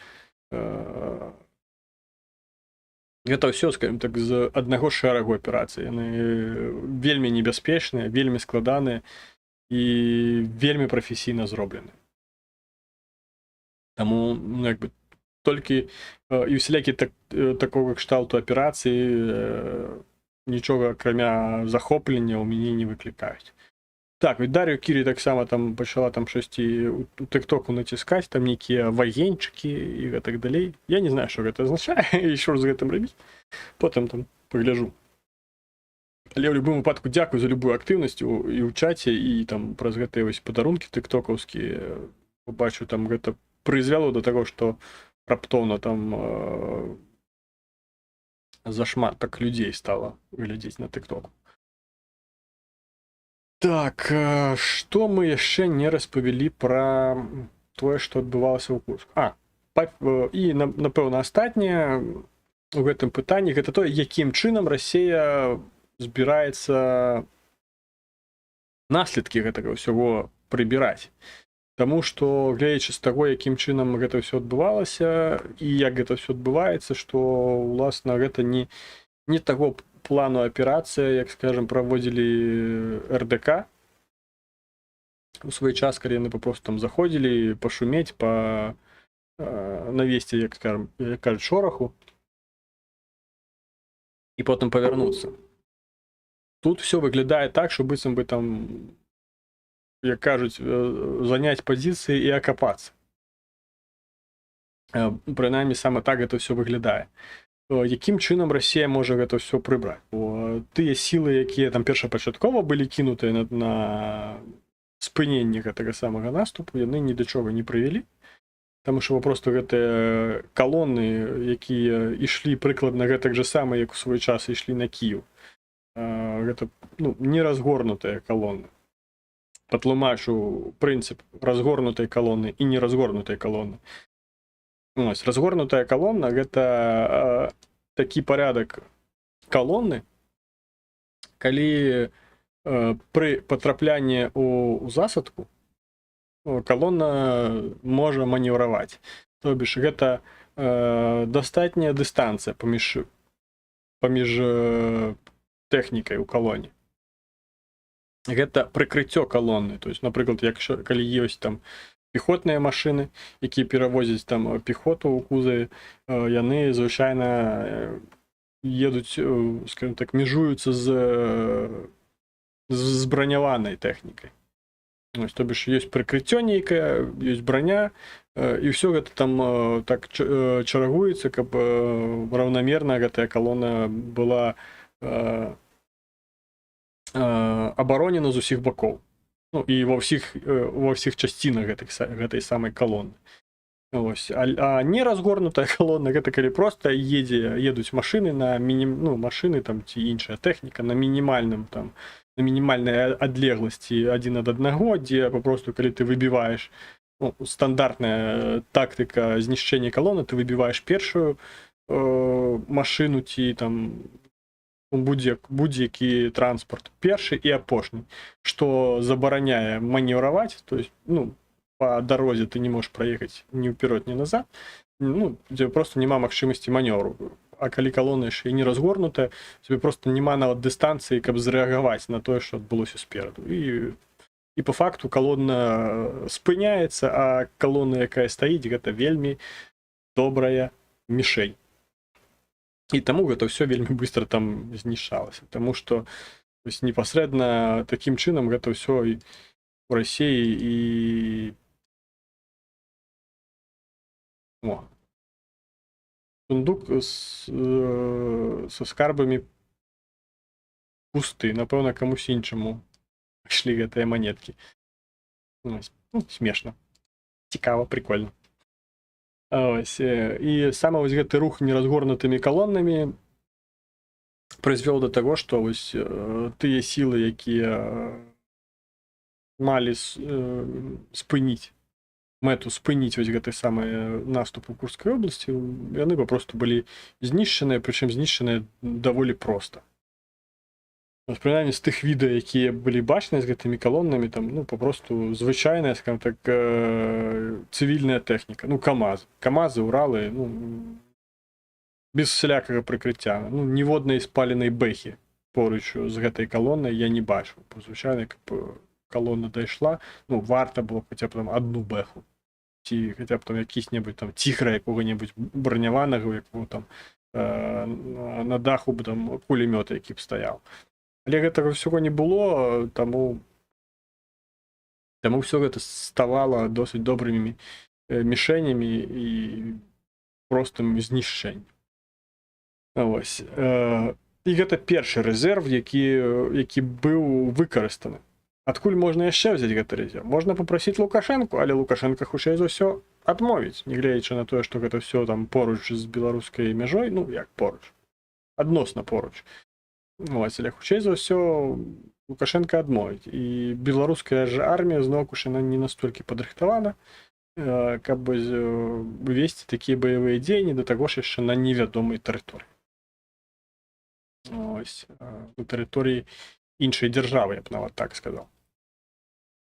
гэта ўсё, скажем так, з аднаго шэрагу аперацый. Яны вельмі небяспечныя, вельмі складаныя і вельмі прафесійна зроблены. Таму, ну, як бы толькі і усялякі так, такога кшталту аперацыі нічога, акрамя захоплення, ў мяне не выклікаюць. Так, і Дар'ю Кірі таксама там пачала там штосьці у тыктоку націскаць, там нейкія вагенчыкі і гэтак далей. Я не знаю, што гэта азначае і що з гэтым рабіць. Потым там пагляжу. Але ў любым выпадку дзякую за любую актыўнасць і ў чаце, і там праз гэтыя вось падарункі тыктокаўскія. Побачу, там гэта прызвяло до таго, што раптоўна там зашмат так людзей стала глядзець на тыктоку. Так, што мы яшчэ не распавялі пра тое, што адбывалася ў Курску? І, напэўна, астатняе у гэтым пытанні — гэта тое, якім чынам Расея збіраецца наследкі гэтага ўсяго прыбіраць. Таму што, гледзячы з таго, якім чынам гэта ўсё адбывалася і як гэта ўсё адбываецца, што уласна гэта не таго плану аперацыя, як, скажем, праводзілі РДК у свой час, калі яны папросту там заходзілі пашумець, па навесці, як скажем, як кажуць, шораху і потым павярнуцца. Тут все выглядае так, что быццам бы там, як кажуць, заняць пазіцыі і акапацца. Прынамсі, саме так гэта все выглядае. Якім чынам Расія можа гэта ўсё прыбраць? Бо тыя сілы, якія там першапачаткова былі кінутыя на спыненне гэтага самага наступу, яны ні да чога не прывялі. Таму што папросту гэтыя калоны, якія ішлі прыкладна гэтак жа сама, як у свой час ішлі на Кіў. Гэта, ну, не разгорнутыя калоны. Патлумачу прынцып разгорнутай калоны і неразгорнутай калоны. Ось, разгорнутая калона — гэта такі парядак калоны, калі пры патраплянні у засадку калона можа манеўраваць. То бишь гэта дастатняя дыстанцыя паміж тэхнікай у калоне. Гэта прыкрыццё калоны. То есть, напрыклад, якщо калі ёсць там пехотныя машыны, якія перавозяць там пехоту ў кузаве, яны звычайна едуць, скажем так, межуюцца з браняванай тэхнікай. Ось, то бишь ёсць прыкрыццё нейкае, ёсць браня, і ўсё гэта там так чарагуецца, каб раўнамерна гэтая калона была абаронена з усіх бакоў. Ну, і ва ўсіх часцінах гэтай самай калоны. Ось. А не разгорнутая калона — гэта калі проста едуць машыны на мінім, ну, машыны там ці іншая тэхніка на мінімальным там, на мінімальнай адлегласці адзін ад аднаго, дзе папросту калі ты выбіваеш, ну, стандартная тактыка знішчэння калоны: ты выбіваеш першую машыну ці там будзь-які транспорт, першы і апошні, што забараняе манеўраваць, то есть, ну, по дарозе ты не можешь праехаць ні ўперод, ні назад, ну, дзе просто няма магчымасці манёвру. А калі калона яшчэ і не разгорнутая, тебе просто няма нават дыстанцыі, каб зрэагаваць на тое, што адбылося спераду, і по факту калона спыняецца. А калона, якая стаіць, гэта вельмі добрая мішень, і таму гэта ўсё вельмі быстро там знішчалася. Таму что вось непасрэдна такім чынам гэта ўсё і у Расіі і... О. Сундук со скарбамі пусты. Напэўна, камусь іншаму ішлі гэтыя манеткі. Ось. Ну, смешна. Цікава, прикольно. Ось. І саме вось гэты рух неразгорнутымі калонамі прызвёл да таго, што вось тыя сілы, якія малі спыніць мэту спыніць вось гэты самы наступ у Курскай обласці, яны папросту былі знішчаныя, прычым знішчаныя даволі проста. Прынамсі, з тых відэа, якія былі бачныя з гэтымі калонамі, там, ну, папросту звычайная, скажем так, цывільная тэхніка. Ну, КАМАЗ. КАМАЗы, Уралы, ну, без всялякага прыкрыцця. Ну, ніводнай спаленай бэхі поруч з гэтай калонай я не бачыў. Бо звычайна, каб калона дайшла, ну, варта было хаця б там одну бэху ці хаця б там якісь-небудзь там Цігра якога-небудзь браняванага, у якого там на даху б там кулемёт які б стаяў. Але гэтага ўсяго не было, таму ўсё гэта ставала досыць добрымі мішэнямі і простым знішчэннем. Вось. І гэта першы рэзерв, які быў выкарыстаны. Адкуль можна яшчэ взяць гэты рэзерв? Можна папрасіць Лукашэнку, але Лукашэнка, хутчэй за ўсё, адмовіць, нягледзячы на тое, што гэта ўсё там поруч з беларускай мяжой, ну, як поруч, адносна поруч. Вось, але, хутчэй за ўсё, Лукашэнка адмовіць. І беларуская ж армія, зноўку ж, яна не настолькі падрыхтавана, каб весці такія баявыя дзеянні, да таго ж яшчэ на невядомай тэрыторыі. Ось, на тэрыторыі іншай дзяржавы, я б нават так сказаў.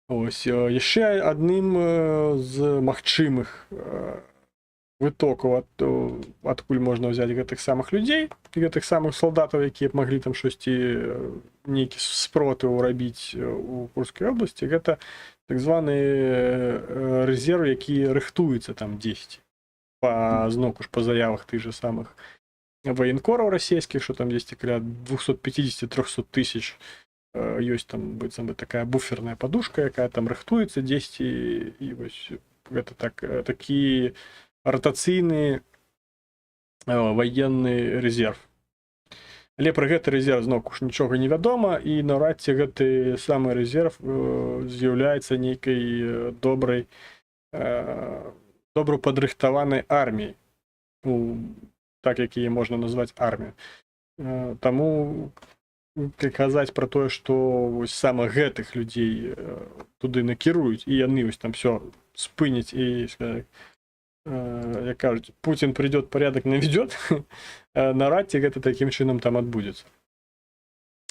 Ось, яшчэ адным з магчымых вытокаў, адкуль можна ўзяць гэтых самых людзей, гэтых самых салдатаў, якія б маглі там штосьці, нейкі спротыў рабіць у Курскай обласці, гэта так званы рэзерв, які рыхтуецца там дзесьці. Па зноўку ж па заявах тых же самых ваенкораў расійскіх, що там дзесьці каля 250-300 тысяч ёсць там быццам бы такая буферная подушка, якая там рыхтуецца дзесьці, і вось гэта так, такі ратацыйны военный резерв. Але пра гэты рэзерв, зноўку ж, нічога не вядома, і наўрад ці гэты самы рэзерв з'яўляецца нейкай добра падрыхтаванай арміяй, ну, так, як яе можна назваць, армію. Таму казаць пра тое, што вось сама гэтых людзей туды накіруюць і яны вось там все спыняць і, як кажуць, «Путин придет, порядок наведет», наўрад ці гэта такім чынам там адбудзецца.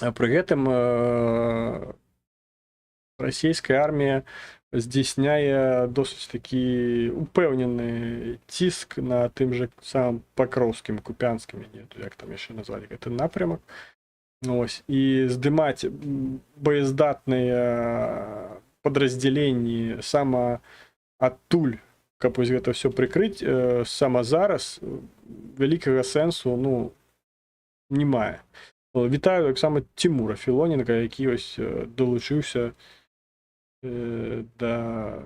А пры гэтым расійская армія здзяйсняе досыць такі упэўнены ціск на тым жа самым Пакроўскім, Купянскім, не ведаю, як там яшчэ назвалі гэты напрамак. Ось, і здымаць боездатныя падраздзяленні сама адтуль, каб вось гэта ўсё прыкрыць, сама зараз вялікага сэнсу, ну, не мае. Вітаю таксама Тимура Філоненка, які ось долучыўся да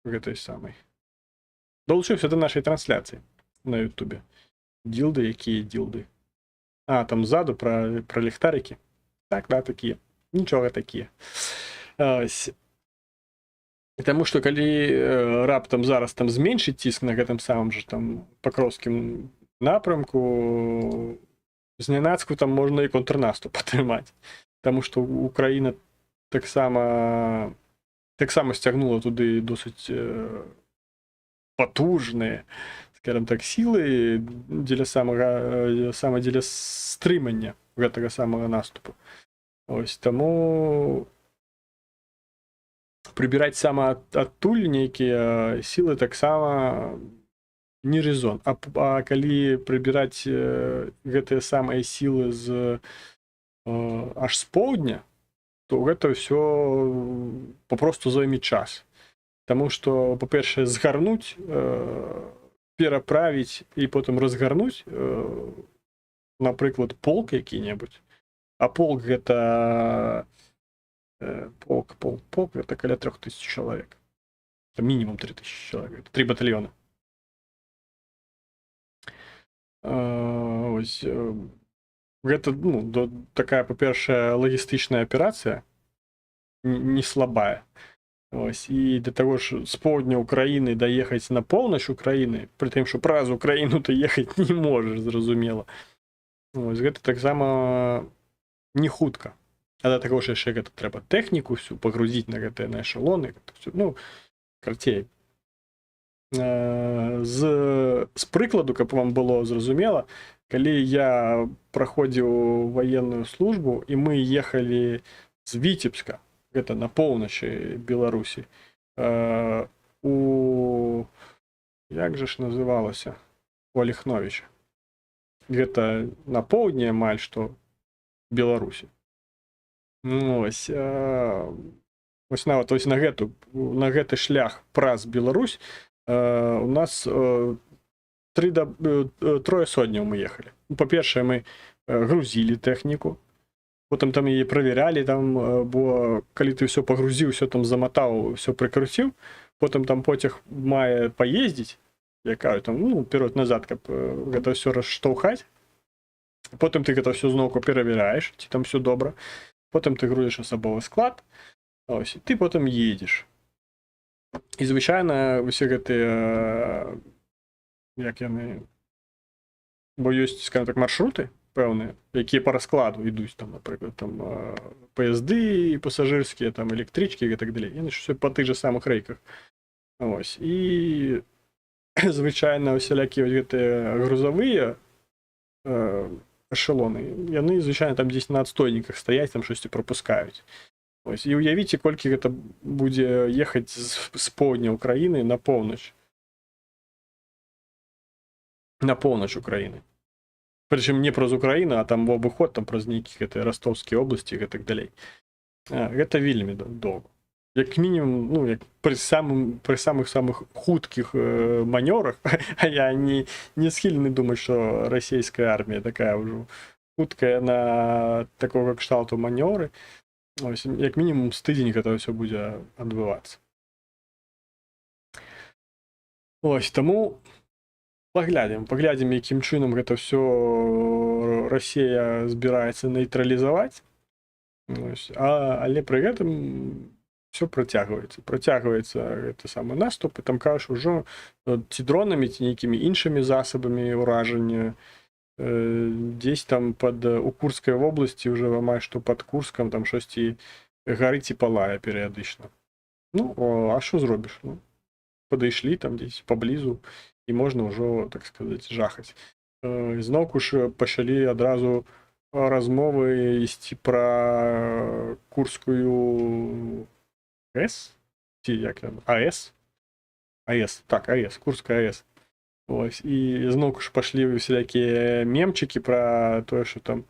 гэтай самай долучыўся да нашай трансляцыі на Ютубе. Ділды, якія ділды? А, там ззаду пра ліхтарыкі. Так, да, такія. Нічога, такія. Ось. Таму што калі раптам зараз там зменшыць ціск на гэтым самым жа там Пакроўскім напрамку, знянацку там можна і контрнаступ атрымаць. Таму што Украіна таксама сцягнула туды досыць патужныя, скажем так, сілы дзеля самага сама дзеля стрымання гэтага самага наступу. Ось, таму прыбіраць сама адтуль нейкія сілы таксама не рэзон. А калі прыбіраць гэтыя самыя сілы з аж з поўдня, то гэта ўсё папросту зойме час. Таму што, па-першае, згарнуць, пераправіць і потым разгарнуць, напрыклад, полк які-небудзь. А полк гэта полк это каля 3000 чалавек. Это мінімум 3000 чалавек, это три батальёна. Ось, гэта, ну, такая, па-першае, лагістычная аперацыя не слабая. Ось, і да таго ж з поўдня Украіны даехаць на поўнач Украіны, пры тым, што праз Украіну ты ехаць не можаш, зразумела. Ось, гэта таксама не хутка. А да таго ж яшчэ гэта трэба тэхніку всю пагрузіць на гэтыя, на эшалоны, гэта всё, ну, карацей. З прыкладу, каб вам было зразумела, Калі я праходзіў военную службу і мы ехалі з Віцебска, гэта на поўначы Беларусі, у, як жа ж называлася, у Алехновіча, гэта на поўдні амаль што Беларусі. Ну, ось, ось нават ось на гэты шлях праз Беларусь у нас трое содняў мы ехалі. Ну, па-першае, мы грузілі тэхніку, потым там яе правяралі там, бо калі ты ўсё пагрузіў, всё там заматаў, всё прыкруціў, потым там поцяг мае паездзіць, якая там, ну, вперед назад, каб гэта ўсё расштоўхаць. Потым ты гэта ўсё зноўку перавяраеш, ці там всё добра, потым ты грузіш асабовы склад. Ось, і ты потым едзеш. І, звычайна, усе гэтыя, як яны, бо ёсць, скажем так, маршруты пэўныя, якія по раскладу ідуць там, напрыклад, там паязды пасажырскія, там электрычкі і так далей, яны ж всё па тых же самых рэйках. Ось, і, звычайна, усялякія вось гэтыя грузавыя эшелоны, яны звычайна там дзесь на адстойніках стаяць, там штосьці прапускаюць. Ось, і уявіце, колькі гэта будзе ехаць з поўдня Украіны на поўнач, на поўнач Украіны, прычым не праз Украіну, а там в абыход, там праз нейкі гэты Растоўскія обласці і так далей. Гэта вельмі доўга, як мінімум, ну, як пры самых самых хуткіх манёрах, а я не схільны думаць, что расійская армія такая ўжо хуткая на такого кшталту манёры. Ось, як мінімум з тыдзень гэта ўсё будзе адбывацца. Ось, таму паглядзім, якім чынам гэта ўсё Расія збіраецца нейтралізаваць. Ось, але пры гэтым всё працягваецца гэты самы наступ, і там, кажаш, ужо ці дронамі, ці нейкімі іншымі засабамі ўражання, дзесь там у Курскай вобласці уже амаль што пад Курскам там штосьці гарыць і палае перыядычна. Ну, а що зробіш? Ну, падышлі там дзесь паблізу, і можна ўжо, так сказать, жахаць. Зноўку ж пачалі адразу размовы ісці пра Курскую ГЭС, ці як там, АЭС, АЭС, так, АЭС, Курская АЭС. Ось, і зноўку ж пашлі усялякія мемчыкі пра тое, що там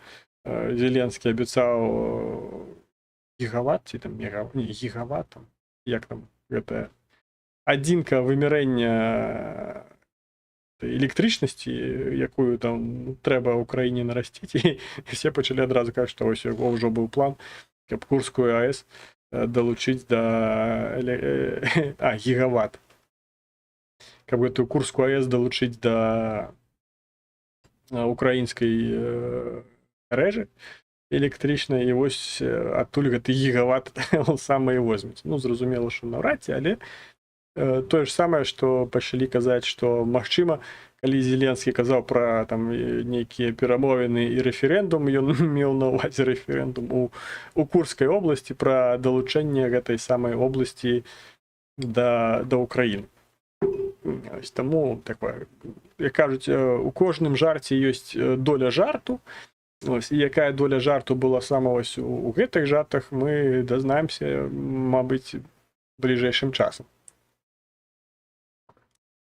Зеленскі абяцаў гігават ці там мега, не, гігават там, як там гэта адзінка вымярэння электрычнасці, якую там трэба ўкраіне нарасціць, і все пачалі адразу казаць, што ось яго ўжо быў план, каб Курскую АЭС далучыць да гігават, каб гэтую Курскую АЭС далучыць да украінскай рэжы электрычнай, і вось адтуль гэты гігават самы і возьмець. Ну, зразумела, што наўрад ці, але тое ж самае, што пачалі казаць, што, магчыма, калі Зеленскі казаў пра там нейкія перамовіны і рэферэндум, ён меў на ўвазе рэферэндум у Курскай обласці пра далучэнне гэтай самай обласці да Украіны. Ось, таму такое, як кажуць, у кожным жарце ёсць доля жарту. Ось, і якая доля жарту была сама ось у гэтых жартах, мы дазнаемся, мабыць, бліжэйшым часам.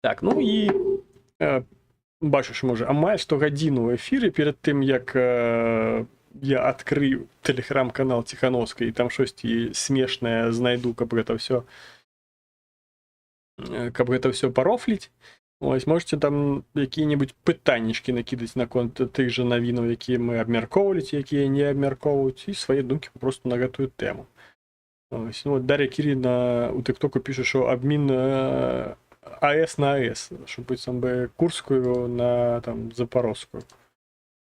Так, ну і бачу, що можа амаль што гадзіну ў эфіры. Перад тым, як я адкрыю тэлеграм-канал Ціхановскай і там штосьці смешнае знайду, каб гэта ўсё парофліць. Ось, можете там якія-небудзь пытаннічкі накідаць наконт тых жа навінаў, якія мы абмяркоўвалі ці якія не абмяркоўваюць, і свае думкі попросту на гэтую тэму. Ось, ну, вот Дар'я Кірына у тыктоку піша, що абмін АЭС на АЭС, що быццам бы Курскую на там Запарожскую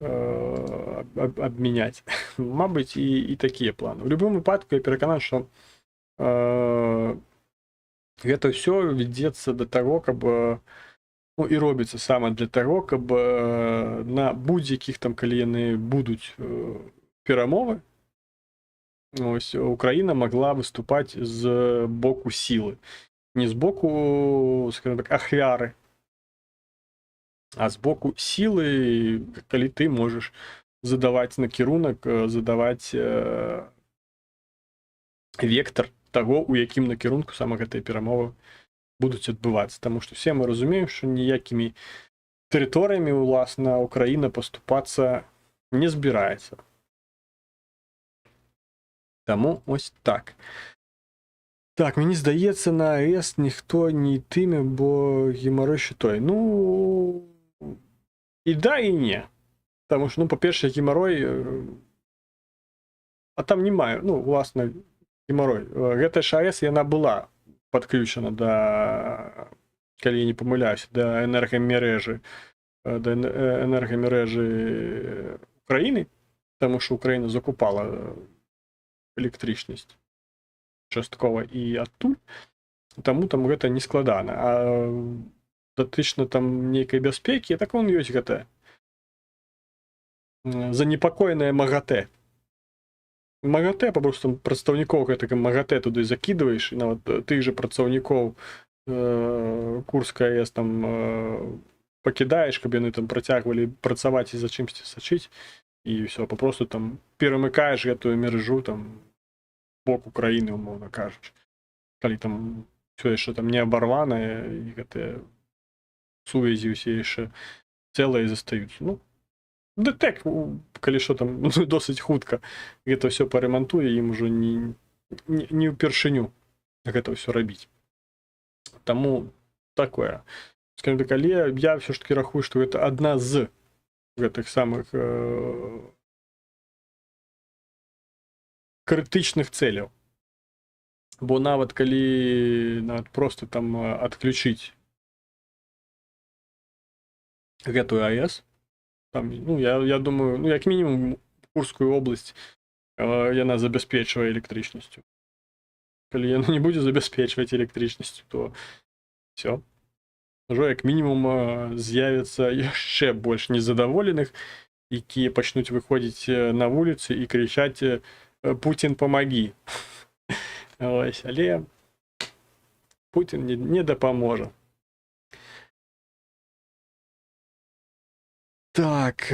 абмяняць. Мабыць, і такія планы. У любым выпадку я перакананы, што гэта ўсё вядзецца да таго, каб ну, і робіцца сама для таго, каб на будь-якіх там, калі яны будуць, перамовы, ось, Украіна могла выступаць з боку сілы, не з боку, скажем так, ахвяры. А з боку сілы, калі ты можаш задаваць накірунак, задаваць вектор таго, у якім накірунку сама гэтыя перамовы будуць адбывацца. Таму што все мы разумеем, што ніякімі тэрыторыямі уласна Украіна паступацца не збіраецца. Таму ось так. Так, мені здається, на АЕС ніхто не йтиме, бо геморрой ще той. Ну, і да, і не. Тому що, ну, по-перше, геморрой. А там немає, ну, власне, геморрой. Гэта ж АЭС, яна була подключена до, калі я не помиляюся, до энергомережі, до энергомережі України, тому що Україна закупала электрычнасць часткова і адтуль, таму там гэта не складана. А датычна там нейкай бяспекі, так он ёсць гэта занепакоеная МАГАТЭ. МАГАТЭ, попросту прадстаўнікоў гэтага МАГАТЭ туды закідваеш, і нават тых же працаўнікоў Курская АЭС там пакідаеш, каб яны там працягвалі працаваць і за чымсьці сачыць, і всё, попросту там перамыкаеш гэтую мережу там бок Украіны, умоўна кажучы, калі там всё яшчэ там не абарванае і гэтыя сувязі ўсе яшчэ цэлыя застаюцца. Ну, ДТЭК, калі што там, ну, досыць хутка гэта ўсё парэмантуе, ім ужо не ўпершыню гэта ўсё рабіць. Таму такое, скажем так, але я всё ж таки рахую, што гэта адна з гэтых самых крытычных цэляў, бо нават калі нават просто там адключыць гэтую АЭС там, ну, я думаю, ну, як мінімум Курскую область яна забяспечвае электрычнасцю. Калі яна не будзе забяспечваць электрычнасцю, то всё, ўжо як мінімум з'явіцца яшчэ больш незадаволеных, якія пачнуць выходзіць на вуліцы і крычаць: «Путин, помоги!» Ось, але Путін не дапаможа. Так.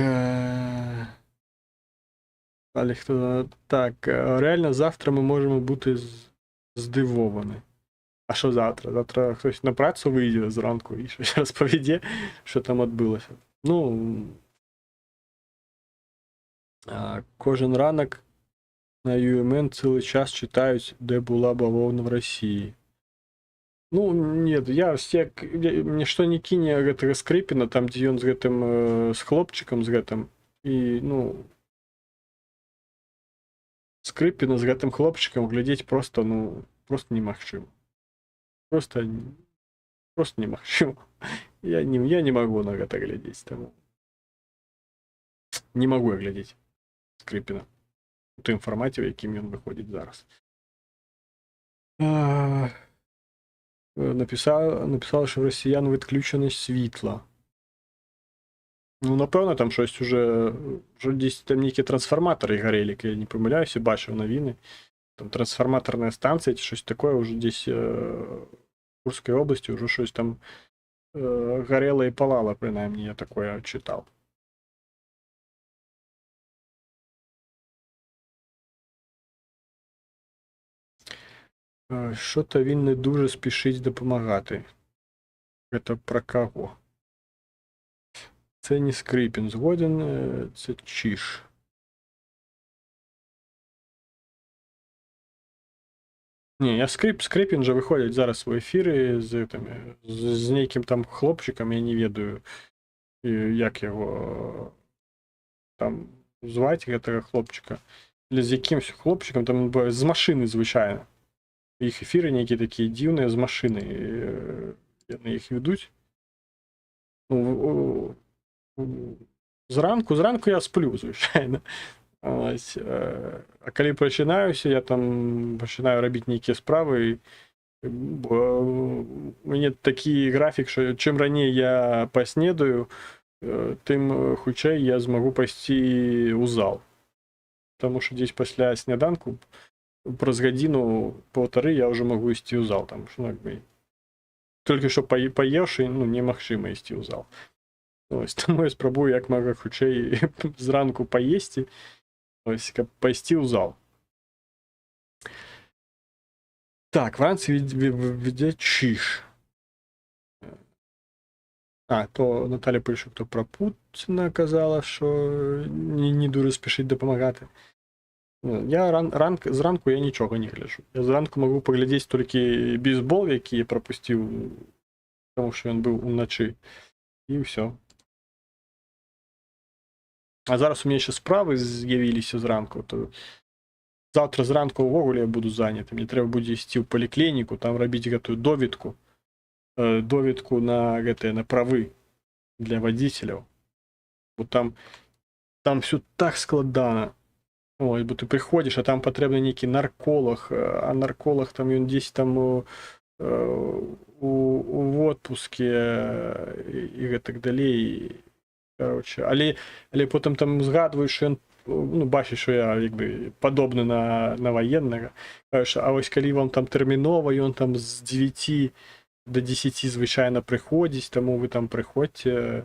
Далі хто? Так, реально завтра ми можемо бути здивовані. А що завтра? Завтра хтось на працю вийде зранку і щось розповіде, що там відбулося. Ну, кожен ранок на ЮМН цілий час читають, де була бавовна в Росії. Ну, нет, я як, мне што не кіне гэтага Скрыпіна, там, дзе ён з гэтым, з хлопчыкам з гэтым, і, ну, Скрыпіна з гэтым хлопчыкам глядзець просто, ну, просто немагчыма. Просто немагчыма. Я не магу на гэта глядзець, таму не магу я глядзець Скрыпіна у тым фармаце, у якім ён выходзіць зараз. Написала, що в росіян відключено світло. Ну, напевно, там щось уже десь там нейкія трансформатори горели, я не помиляюся, бачив новини. Там трансформаторная станція чи щось таке, уже десь в Курской області уже щось там горело і палало, принаймні, я такое читав. Що-то він не дуже спішить допомагати. Это про кого? Це не Скрипін, згоден, це Чиш. Не, я Скрипін же виходять зараз в ефіри з, там, з нейким там хлопчиком, я не ведаю, як його там звати, гэтага хлопчика. Или з якимсь хлопчиком, там з машини, звичайно. Їх ефіри нейкі такі дивні з машини. Яны їх ведуть. Ну, зранку я сплю, звичайно. Ось, а коли починаюся, я там починаю робити нейкі справи. Бо у мене такий графік, що чим раніше я поснідаю, тим хутчэй я змогу пайсці ў зал. Тому що десь після сняданку праз гадзіну полторы я вже могу ісці ў зал. Там, що, ну, якби, тільки що поївши, ну, немагчыма ісці ў зал. Ось, таму я спрабую як мага хутчэй зранку паесці, ось, каб пайсці ў зал. Так, вранці веде Чиж. А, то Наталя пише, хто про Путіна казала, що не дуже спішить допомагати. Ну, я зранку я нічога не гляджу. Я зранку магу паглядзець толькі бейсбол, які я прапусціў, таму што ён быў уначы. І ўсё. А зараз у мяне яшчэ справы з'явіліся зранку, то заўтра зранку ўвогуле я буду заняты. Мне трэба будзе ісці ў паліклініку, там рабіць гэтую довідку. Довідку на гэтыя, на правы для водителяў. Бо там всё так складана. Ой, бо ты прыходзіш, а там патрэбны нейкі нарколаг, а нарколаг там ён дзесь там у отпуске і гэтак далей. Короче, але потым там згадваюць, що ён, ну, бачыць, що я як бы падобны на ваеннага. Кажа, а вось калі вам там тэрмінова, ён там з 9 до 10 звычайна прыходзіць, таму вы там прыходзьце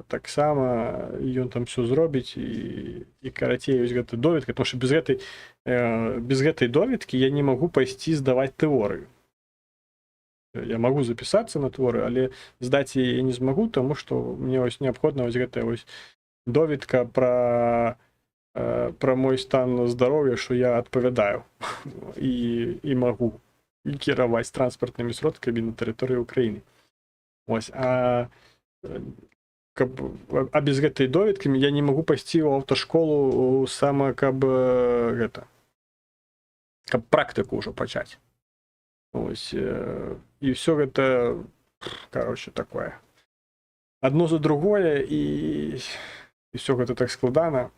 таксама, ён там всё зробіць і, карацей, вось гэта доведка, потому что без гэтай доведкі я не магу пайсці здаваць тэорыю. Я магу запісацца на тэорыю, але здаць яе я не змагу, таму што мне вось неабходна вось гэтая вось доведка пра мой стан здароўя, що я адпавядаю і магу кіраваць транспартнымі сродкамі на тэрыторыі Украіны. Ось, а без гэтай доведкі я не магу пайсці ў аўташколу сама, каб гэта, каб практыку ўжо пачаць. Ось, і всё гэта, короче, такое. Одно за другое, і всё гэта так складана.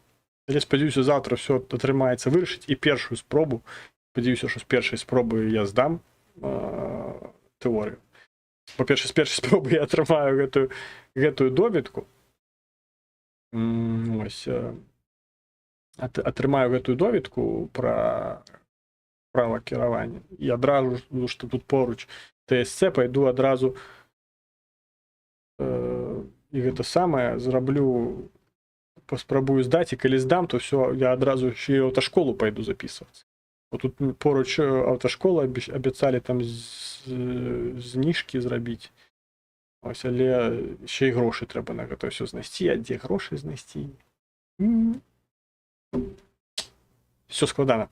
Але спадзяюся, заўтра всё атрымаецца вырашыць і першую спробу. Спадзяюся, што з першай спробы я здам тэорыю. Па-перша, з першай спробы я атрымаю гэтую доведку. Ось, атрымаю гэтую доведку пра права кіравання і адразу ж, ну, што тут поруч ТСЦ, пайду адразу і гэта самае зраблю, паспрабую здаць, і калі здам, то всё, я адразу яшчэ і аўташколу пайду записываться. Вот тут поруч аўташкола, абяцалі там зніжкі зрабіць. Ось, але яшчэ і грошы трэба на гэта ўсё знайсці, а дзе грошы знайсці? Всё складана.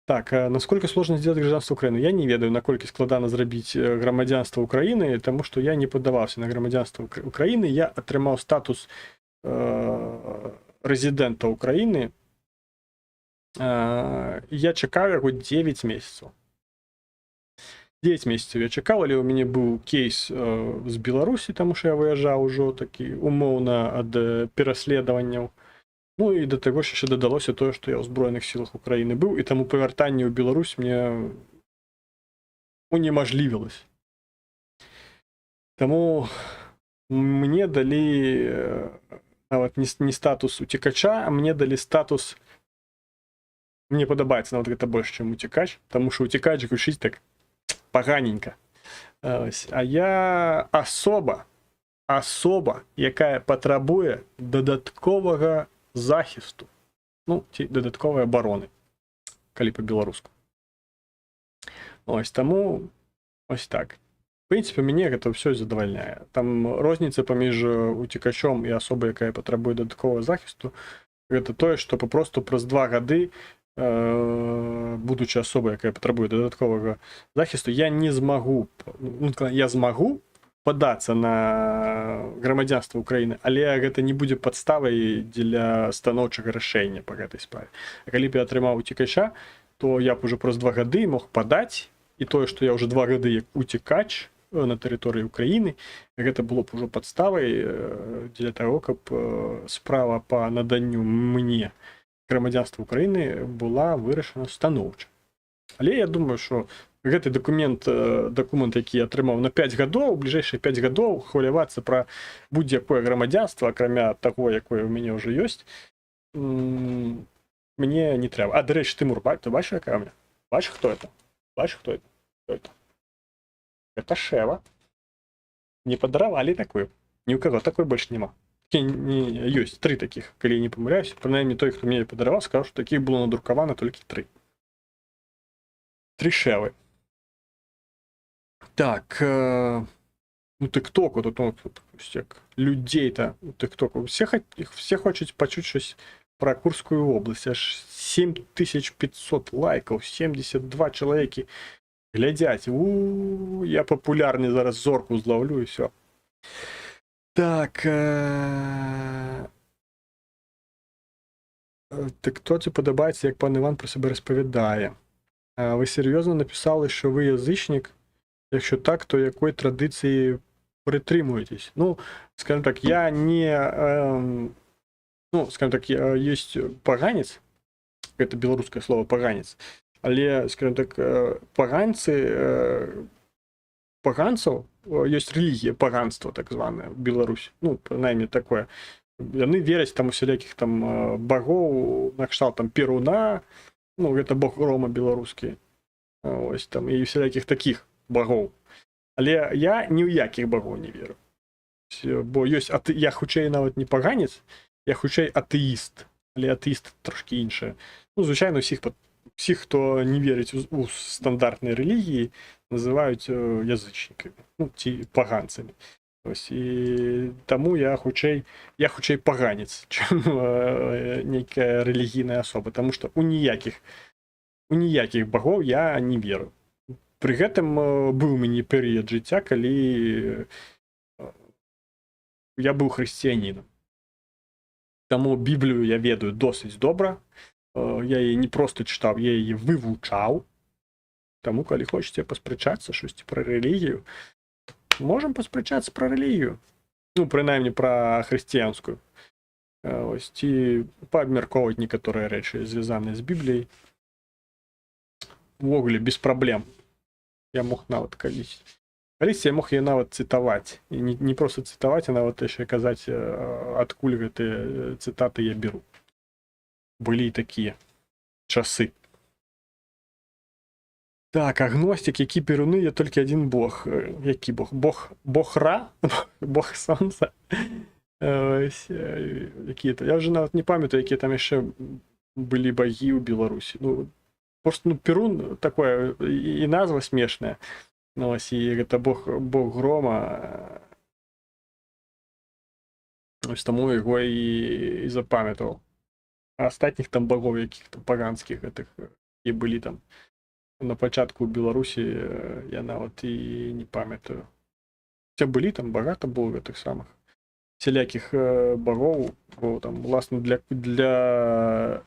Так, насколько сложно сделать гражданство Украины? Я не ведаю, наколькі складана зрабіць грамадзянства Украіны, таму што я не падаваўся на грамадзянства Украіны, я атрымаў статус рэзідэнта Украіны. Я чакаў яго 9 месяцаў. 9 месяцаў я чакаў, але ў мяне быў кейс з Беларусі, таму што я выязджаў ужо такі умоўна ад пераследаванняў. Ну і да таго ж яшчэ дадалося тое, што я ў Збройных сілах Украіны быў, і таму павяртанне ў Беларусь мне унемажлівілася. Таму мне далі нават не статус уцекача, а мне далі статус, мне падабаецца нават гэта больш, чым уцекач, таму што уцекач гучыць так паганенька. Ось. А я асоба, якая патрабуе дадатковага захісту, ну, ці дадатковай абароны, калі па-беларуску. Ось, таму ось так. В прынцыпе, мяне гэта ўсё задавальняе. Там розніца паміж уцекачом і асобай, якая патрабуе дадатковага захісту, гэта тое, што папросту праз 2 гады, будучы асобай, якая патрабуе дадатковага захісту, я не змагу, ну, я змагу падацца на грамадзянства Украіны, але гэта не будзе падставай дзеля станоўчага рашэння па гэтай справе. А калі б я атрымаў уцекача, то я б уже праз 2 гады мог падаць, і тое, што я уже 2 гады як уцекач на тэрыторыі Украіны, гэта было б ужо падставай дзеля таго, каб справа па наданню мне грамадзянства Украіны была вырашана станоўча. Але я думаю, що гэты дакумент, які я атрымаў на 5 гадоў, у бліжэйшыя 5 гадоў хвалявацца пра будзь-якое грамадзянства, акрамя таго, якое ў мяне ўжо ёсць, мне не трэба. А, дарэчы, Тымур, ты бачыш, якая у меня? Бачыш, хто это? Бачыш, хто это? Кто это? Это Шева. Мне падаравалі такую. Ні ў каго такой больш няма. Не, ёсць тры такіх, калі я не памыляюсь. Прынамсі той, хто мне падараваў, сказаў, што такіх было надрукавана толькі тры. Тры шэвы. Так, ну ТикТоку, тут, ну, тут як людей-то у ТикТоку. Все хочуць пачуць щось про Курскую область. Аж 7500 лайков, 72 чалавекі глядзяць. У, я папулярны, зараз зорку зловлю, і все. Так, ТикТоці падабаецца, як пан Іван про себе розповідає. А ви серйозно написали, що ви язичник? Якщо так, то якої традиції притримуєтесь? Ну, скажем так, я не... ну, скажем так, есть поганец, это белорусское слово «поганец», але, скажем так, поганцы, поганцаў, ёсць рэлігія паганства, так званая, в Беларусь, ну, прынамсі такое. Яны вераць там у всялякіх там багоў, накшталт там Перуна, ну, гэта бог грома беларускі, ось там, і всялякіх такіх багоў. Але я ні ў якіх багоў не веру. Бо ёсць я хутчэй нават не паганец, я хутчэй атэіст, але атэіст трошкі іншае. Ну, звычайна, усіх, хто не верыць у стандартныя рэлігіі, называюць язычнікамі, ну, ці паганцамі. Ось, і таму я хутчэй паганец, чым нейкая рэлігійная асоба, таму што у ніякіх багоў я не веру. Пры гэтым быў у мяне перыяд жыцця, калі я быў хрысціянінам. Таму Біблію я ведаю досыць добра. Я яе не проста чытаў, я яе вывучаў. Таму калі хочаце паспрачацца штосьці пра рэлігію, можам паспрачацца пра рэлігію. Ну, прынамсі пра хрысціянскую. Ось ці паабмяркоўваць некаторыя рэчы, звязаныя з Бібліяй. Увогуле без праблем. Я мог нават калісь. Калісьці я мог яе нават цытаваць. І не проста цытаваць, а нават яшчэ казаць, адкуль гэтыя цытаты я беру. Былі і такія часы. Так, агностик, які перуны, є толькі адзін бог. Які бог? Бог Ра? Бог Сонца? Ось, які это? Я вже нават не памятаю, якія там яшчэ былі багі ў Беларусі. Ну, просто, ну, Перун такое, і назва смешная. Ну, ось, і гэта бог грома. Ось таму яго і запамятаваў. А астатніх там багоў, якіх там паганскіх гэтых, і былі там на пачатку ў Беларусі, я нават і не памятаю. Хаця былі там, багата было гэтых самых всялякіх багоў, бо там, уласна, для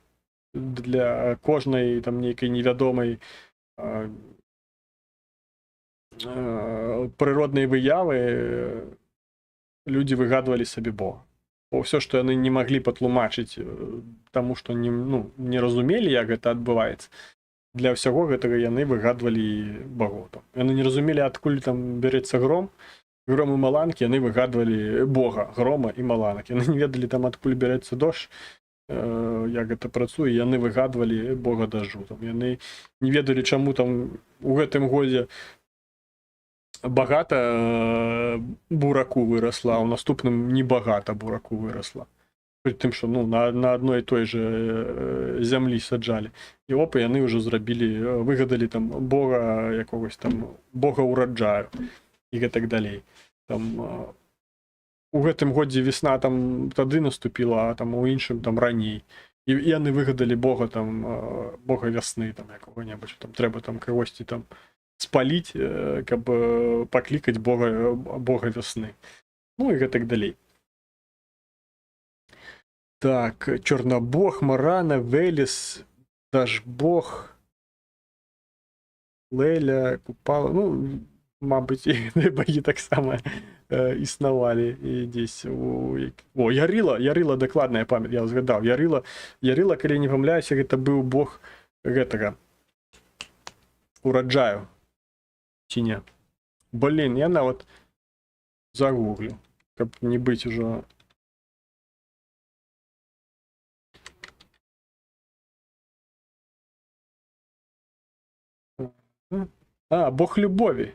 кожнай там нейкай невядомай прыроднай выявы людзі выгадвалі сабе бога. Бо ўсё, што яны не маглі патлумачыць, таму што не, ну, не разумелі, як гэта адбываецца, для ўсяго гэтага яны выгадвалі багоў. Там. Яны не разумелі, адкуль там бярэцца гром і маланкі, яны выгадвалі бога грома і маланак. Яны не ведалі там, адкуль бярэцца дождж, як гэта працуе, яны выгадвалі бога дажджу. Там. Яны не ведалі, чаму там у гэтым годзе багата бураку вырасла, а ў наступным небагата бураку вырасла. Пры тым, што, ну, на адной і той же зямлі саджалі. І оп, і яны ўжо зрабілі, выгадалі там бога якогось там, бога ўраджаю і гэтак далей. Там, у гэтым годзе весна там тады наступіла, а там у іншым там раней. І яны выгадалі бога там, бога вясны там якога-небудзь, там трэба там кагосьці там спаліць, каб паклікаць бога вясны. Ну і гэтак далей. Так, Чорнобог, Марана, Велес, Дажбог, Леля, Купала. Ну, мабыць, і багі таксама існавалі і дзесь О, Ярыла, Ярыла дакладна, я памят, я згадаў. Ярыла, Ярыла, калі не памыляюся, гэта быў бог гэтага ураджаю. Ці не? Блин, я нават загуглю, каб не быць ужо. А, бог любові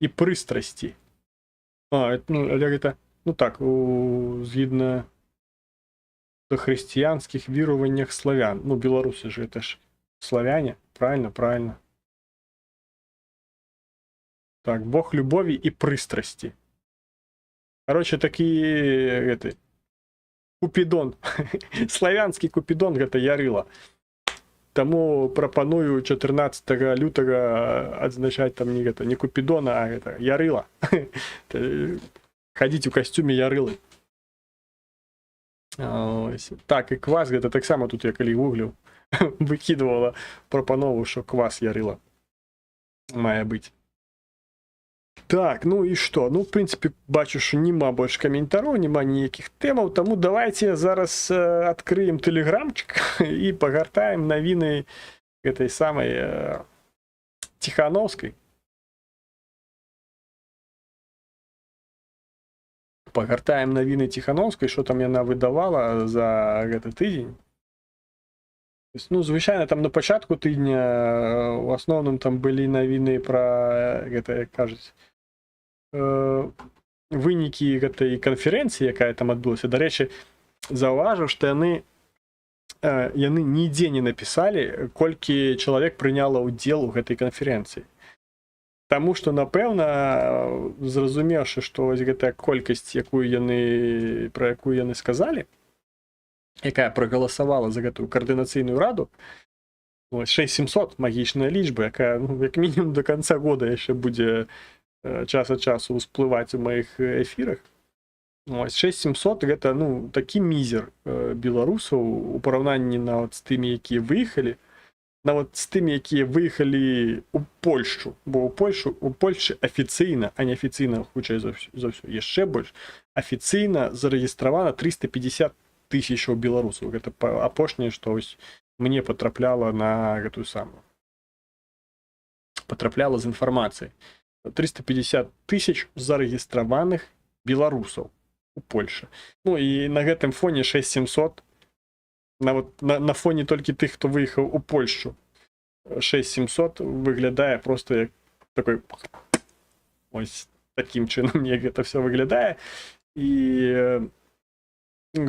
і пристрасті. А, это, ну, але гэта. Ну так, згідна дохристианских верованиях славян. Ну, белорусы же это ж славяне. Правильно, правильно. Так, бог любови и пристрасти. Короче, такие это, Купидон. Славянский Купидон — гэта Ярыла. Таму прапаную 14 лютага адзначаць там не гэта, не Купідона, а гэта Ярыла. Хадзіць у касцюме Ярылы. Ось. Так, і квас гэта таксама тут я калі гугліў, выкідвала прапанову, що квас Ярыла мае быць. Так, ну і што? Ну, в принципе, бачу, що нема больш каментароў, нема ніякіх тэмаў, таму давайте зараз адкрыем тэлеграмчык і пагартаем навіны этой самой Тихановской. Пагартаем навіны Тихановской, що там яна выдавала за гэты тыдзень. То есть, ну, звычайна, там на пачатку тыдня у асноўным там былі навіны пра гэта, як кажуць, вынікі гэтай канферэнцыі, якая там адбылася. Дарэчы, заўважыў, што яны нідзе не напісалі, колькі чалавек прыняла ўдзел у гэтай канферэнцыі. Таму што, напэўна, зразумеўшы, што вось гэтая колькасць, якую яны пра якую яны сказалі, якая прагаласавала за гэтую каардынацыйную раду, ось 6700, магічная лічба, якая, ну, як мінімум до конца года яшчэ будзе час ад часу ўсплываць у маіх эфірах. Ось 6700 — гэта, ну, такі мізер беларусаў у параўнанні нават з тымі, якія выехалі, нават з тымі, якія выехалі ў Польшчу, бо ў Польшчы афіцыйна, а не афіцыйна, хутчэй за ўсё яшчэ больш, афіцыйна зарэгістравана 350 тысячаў беларусаў. Гэта апошняе, што ось мне патрапляла на гэтую самую, патрапляла з інфармацыі: 350 тысяч зарэгістраваных беларусаў у Польшы. Ну і на гэтым фоне 6700, нават на фоне толькі тых, хто выехаў у Польшчу, 6700 выглядае просто як такой, ось таким чынам як гэта все выглядае. І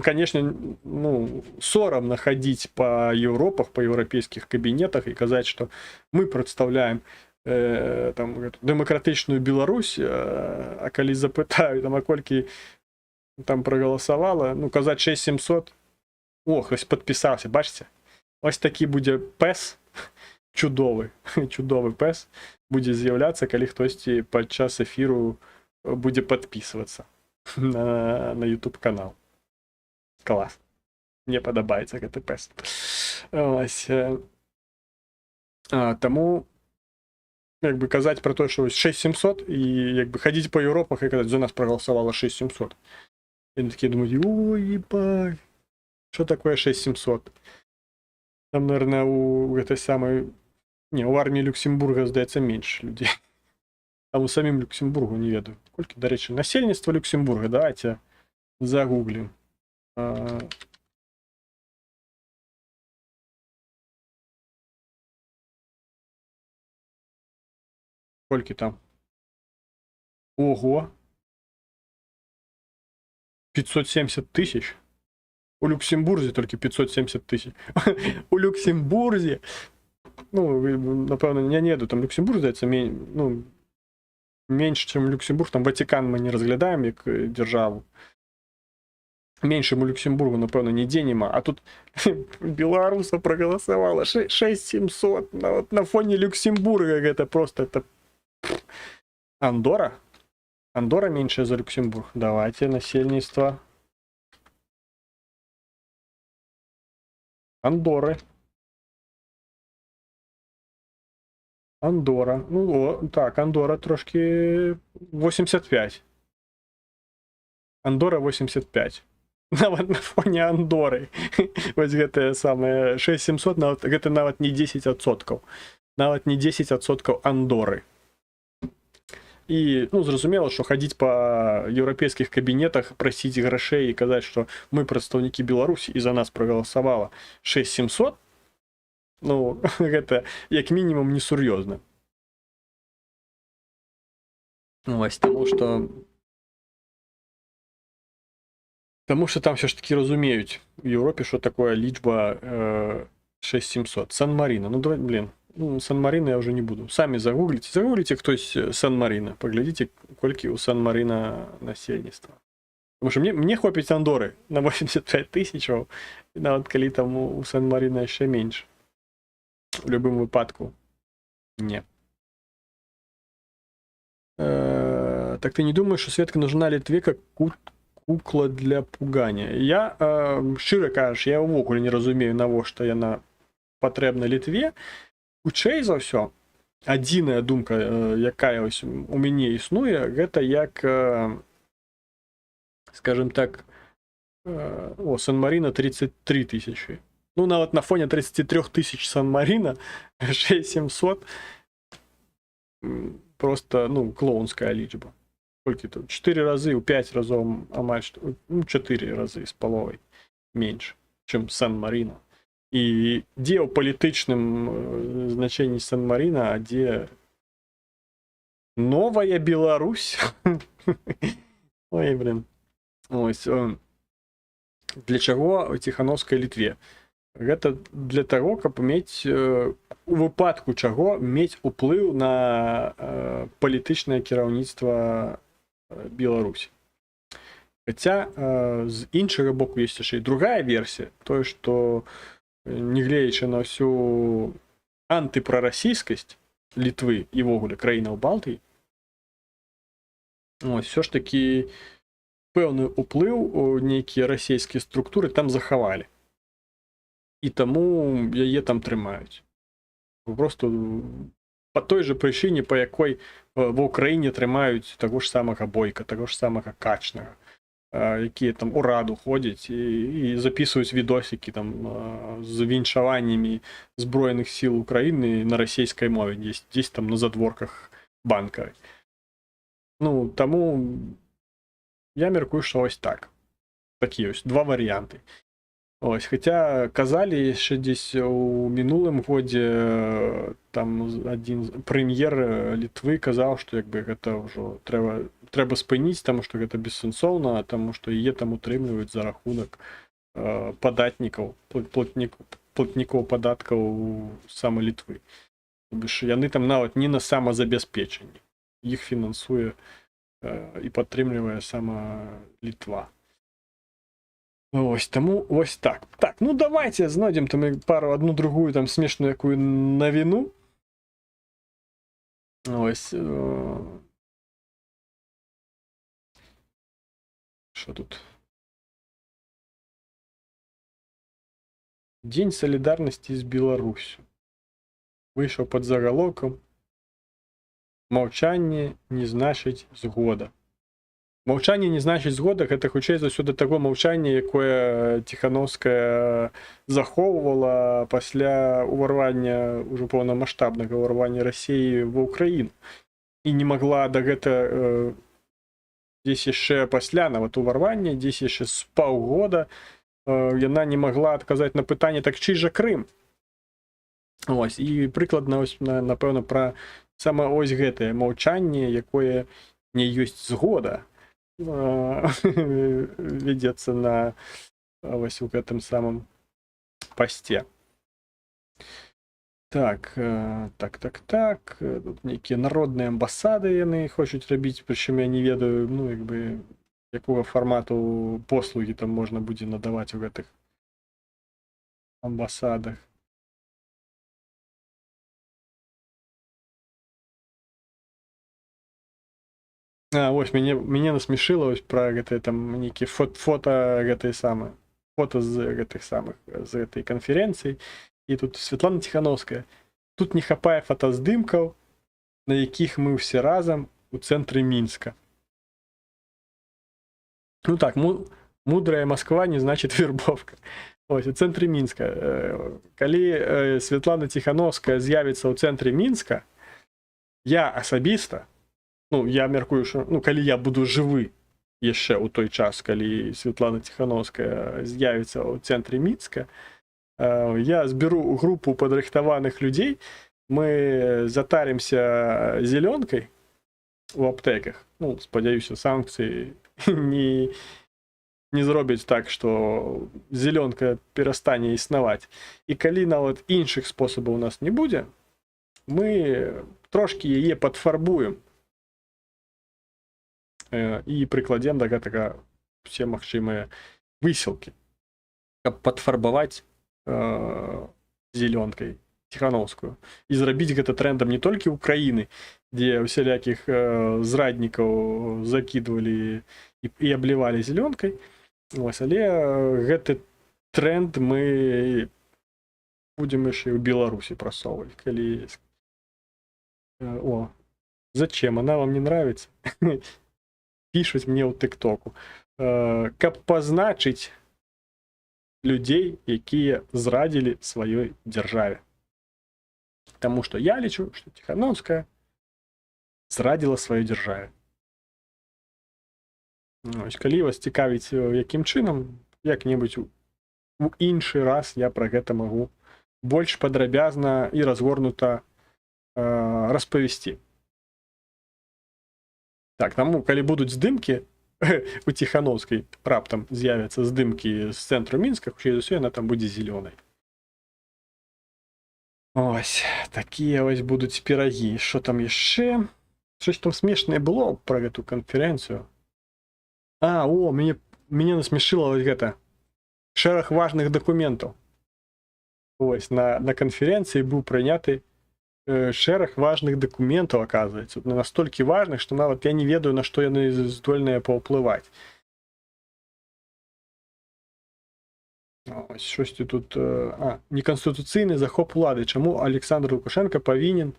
конечно, ну, сорамна хадзіць по Европах, по еўрапейскіх кабінетах і казаць, что мы прадстаўляем там гэту дэмакратычную Беларусь, а калі запытаю там, а колькі там прагаласавала, ну, казаць 6700. Ох, ось падпісаўся, бачце, ось такі будзе пэс, чудовы, чудовы пэс будзе з'яўляцца, калі хтосьці падчас эфіру будзе падпісвацца на YouTube канал. Клас, мне падабаецца гэты пэс. Ось, таму як бы казаць про то, что ось 6700, і як бы хадзіць по Еўропах і казаць: «За нас прагаласавала 6700», яны такія думаюць: «Ой, ебать, что такое 6700?» Там, наверное, у гэтай самой, не, у арміі Люксембурга, здаецца, менш людзей. А у самім Люксембургу не ведаю колькі, дарэчы, насельніцтва Люксембурга. Давайте загуглім. Колькі там? Ого, 570 тысяч у Люксембурзе, толькі 570 тысяч у Люксембурзе. Ну, вы, напэўна, не ведаю, там Люксембург, здаецца, ну, менш, чым Люксембург, там Ватикан мы не разглядаем як дзяржаву, меншаму Люксембургу, напэўна, нідзе няма. А тут беларуса прагаласавала 6700, нават на фоне Люксембурга гэта просто это Андора. Андора меншая за Люксембург. Давайте насельніцтва Андоры. Андора. Ну, о, так, Андора трошки, 85. Андора 85. Нават на фоне Андоры вось гэтае самае 6700, нават гэта нават не 10%. Нават не 10% Андоры. І, ну, зразумела, што хадзіць па еўрапейскіх кабінетах, прасіць грашэй і казаць, што мы прадстаўнікі Беларусі і за нас прагаласавала 6700, ну, гэта як мінімум несур'ёзна. Ну, вось, таму што Таму что там все ж таки разумеюць у Еўропе, что такое лічба 6700. Сан-Марина. Ну давай, блин. Ну, Сан-Марина я уже не буду. Самі загугліце. Загугліце хтось Сан-Марина. Паглядзіце, колькі у Сан-Марина насельніцтва. Потому что мне хопіць Андоры на 85 тысячаў, і нават калі там у Сан-Марина яшчэ менш. У любым выпадку. Не. Так ты не думаешь, что Светка нужна Литве как кукла для пугания? Я, шчыра кажучы, я ўвогуле не разумею, навошта яна патрэбна Літве. Хутчэй за ўсё, адзіная думка, якая ось у мяне існуе, гэта як, скажем так, о, Сан-Марина 33 тысячи. Ну, нават на фоне 33 тысяч Сан-Марина 6700 просто, ну, клоунская лічба. Колькі тут? 4 разы, у 5 разоў амаль што, ну, 4 разы з паловай менш, чым Сан-Марина. І дзе ў палітычным значэнні Сан-Марина, а дзе новая Беларусь? Ой, блин. Ось, для чаго Ціхановскай Літве? Гэта для таго, каб мець, у выпадку чаго мець уплыў на палітычнае кіраўніцтва Беларусі. Хаця з іншага боку есть яшчэ і другая версія, тое, што нягледзячы на ўсю антыпрарасійскасць Літвы і ўвогуле краінаў Балтыі, ось, все ж таки пэўны уплыў у нейкія расійскія структуры там захавалі. І таму яе там трымаюць. Просто по той же прычыне, па якой ва Ўкраіне трымаюць таго ж самага Бойка, таго ж самага Качнага, якія там у раду ходзяць і записываюць відосікі там з віншаваннямі збройных сіл Украіны на расійскай мове дзесь там на задворках Банкавай. Ну, таму я мяркую, што ось так. Такія ось два варыянты. Ось, хаця казалі яшчэ дзесь у мінулым годзе, там адзін прэм'ер Літвы казаў, што як бы гэта ўжо трэба спыніць, таму што гэта бессэнсоўна, таму што яе там утрымліваюць за рахунак падатнікаў, платнікоў падаткаў сама Літвы. То бишь яны там нават не на самазабяспечанні. Іх фінансуе і падтрымлівае сама Літва. Ось, таму ось так. Так, ну давайте знойдзем там і пару, одну другую там смешную якую навіну. Ось. Що тут? День солидарности с Беларусью. Вышел под заголовком «Маўчанне не значыць згода». Маўчанне не значыць згода, гэта хутчэй за ўсё да таго маўчання, якое Ціхановская захоўвала пасля ўварвання, ўжо паўнамасштабнага ўварвання Расіі ва Ўкраіну. І не магла да гэта дзесь яшчэ пасля нават уварвання, дзесь яшчэ з паўгода яна не магла адказаць на пытанне, так чый жа Крым? Ось, і прыкладна ось, напэўна, пра сама ось гэтае маўчанне, якое не ёсць згода, ведецца на вось у гэтым самым пасце. Так, так. Тут нейкія народныя амбасады яны хочуць рабіць, прычым я не ведаю, ну, як бы, якога фармату послугі там можна будзе надаваць у гэтых амбасадах. А, ось мяне насмешыла ось пра гэтыя там нейкія фото гэтай самай, фото з гэтых самых, з гэтай канферэнцыі. І тут Светлана Тихановская. Тут не хапае фотаздымкаў, на якіх мы ўсе разам у цэнтры Мінска. Ну так, мудрая Москва не значит вербовка. Ось, у цэнтры Мінска. Калі Светлана Тихановская з'явіцца ў цэнтры Мінска, я асабіста, ну, я мяркую, що, ну, калі я буду жывы яшчэ ў той час, калі Светлана Тихановская з'явіцца ў цэнтры Мінска, я зберу групу падрыхтаваных людзей, мы затаримся зеленкой у аптэках. Ну, спадзяюся, санкцыі не зробіць так, што зялёнка перастане існаваць, і калі нават іншых спосабаў у нас не будзе, мы трошкі яе падфарбуем і прыкладзем да гэтага все магчымыя высілкі, каб падфарбаваць зялёнкай Ціханоўскую і зрабіць гэта трендам не толькі ўкраіны, дзе усялякіх зраднікаў закідвалі і аблівалі зялёнкай. Ось, але гэты тренд мы будзем яшчэ і ў Беларусі прасоўваць. Калі о, зачем она вам не нравится, пишуць мне ў тыктоку, каб пазначыць людзей, якія зрадзілі сваёй дзяржаве. Таму што я лічу, што Ціханоўская зрадзіла сваёй дзяржаве. Ось, калі вас цікавіць, якім чынам, як-небудзь у іншы раз я пра гэта магу больш падрабязна і разгорнута распавесці. Так, таму калі будуць здымкі у Ціханоўскай, раптам з'явяцца здымкі з цэнтру Мінска, хутчэй за ўсё, яна там будзе зялёнай. Ось такія вось будуць пірагі. Що там яшчэ? Щось там смешнае было пра гэту канферэнцыю. А, о, мяне насмешыла вось гэта. Шэраг важных дакументаў. Ось на канферэнцыі быў прыняты шэраг важных дакументаў, оказывается, настолькі важных, што нават я не ведаю, на што яны здольныя паўплываць. Ось, штосьці тут неканстытуцыйны захоп улады. Чаму Александр Лукашенко павінен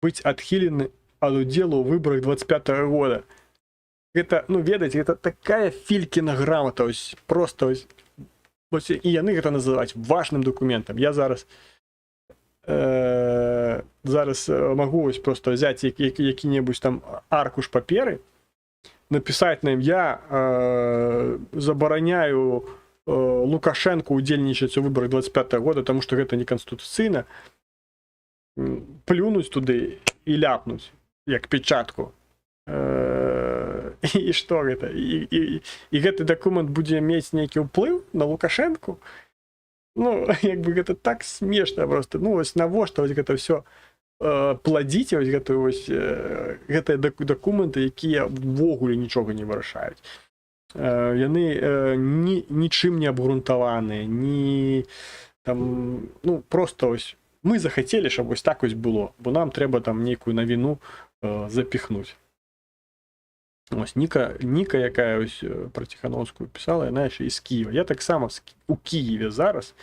быць адхілены ад удзелу ў выбарах 25 -го года? Гэта, ну, ведаеце, гэта такая филькина грамота, ось, просто ось, ось, і яны гэта называюць важным дакументам. Я зараз магу ось просто взять які-небудзь там аркуш паперы, напісаць на ім: «Я забараняю Лукашенко удзельнічаць у выборах 25 -го года, тому что гэта неканстытуцыйна», плюнуць туды і ляпнуць як печатку. І што гэта? І гэты дакумент будзе мець нейкі ўплыў на Лукашэнку? Ну, як бы гэта так смешна просто. Ну вось навошта вось гэта все пладзіць, вось гэтую вось гэтыя дакументы, якія ўвогуле нічога не вырашаюць? Яны нічым не абгрунтаваныя, ні там, ну, просто ось мы захацелі, чтобы вось так вось было, бо нам трэба там нейкую навіну запіхнуць. Ось Ніка, якая ось про Ціханоўскую пісала, яна яшчэ з Киева. Я таксама у Киеве зараз,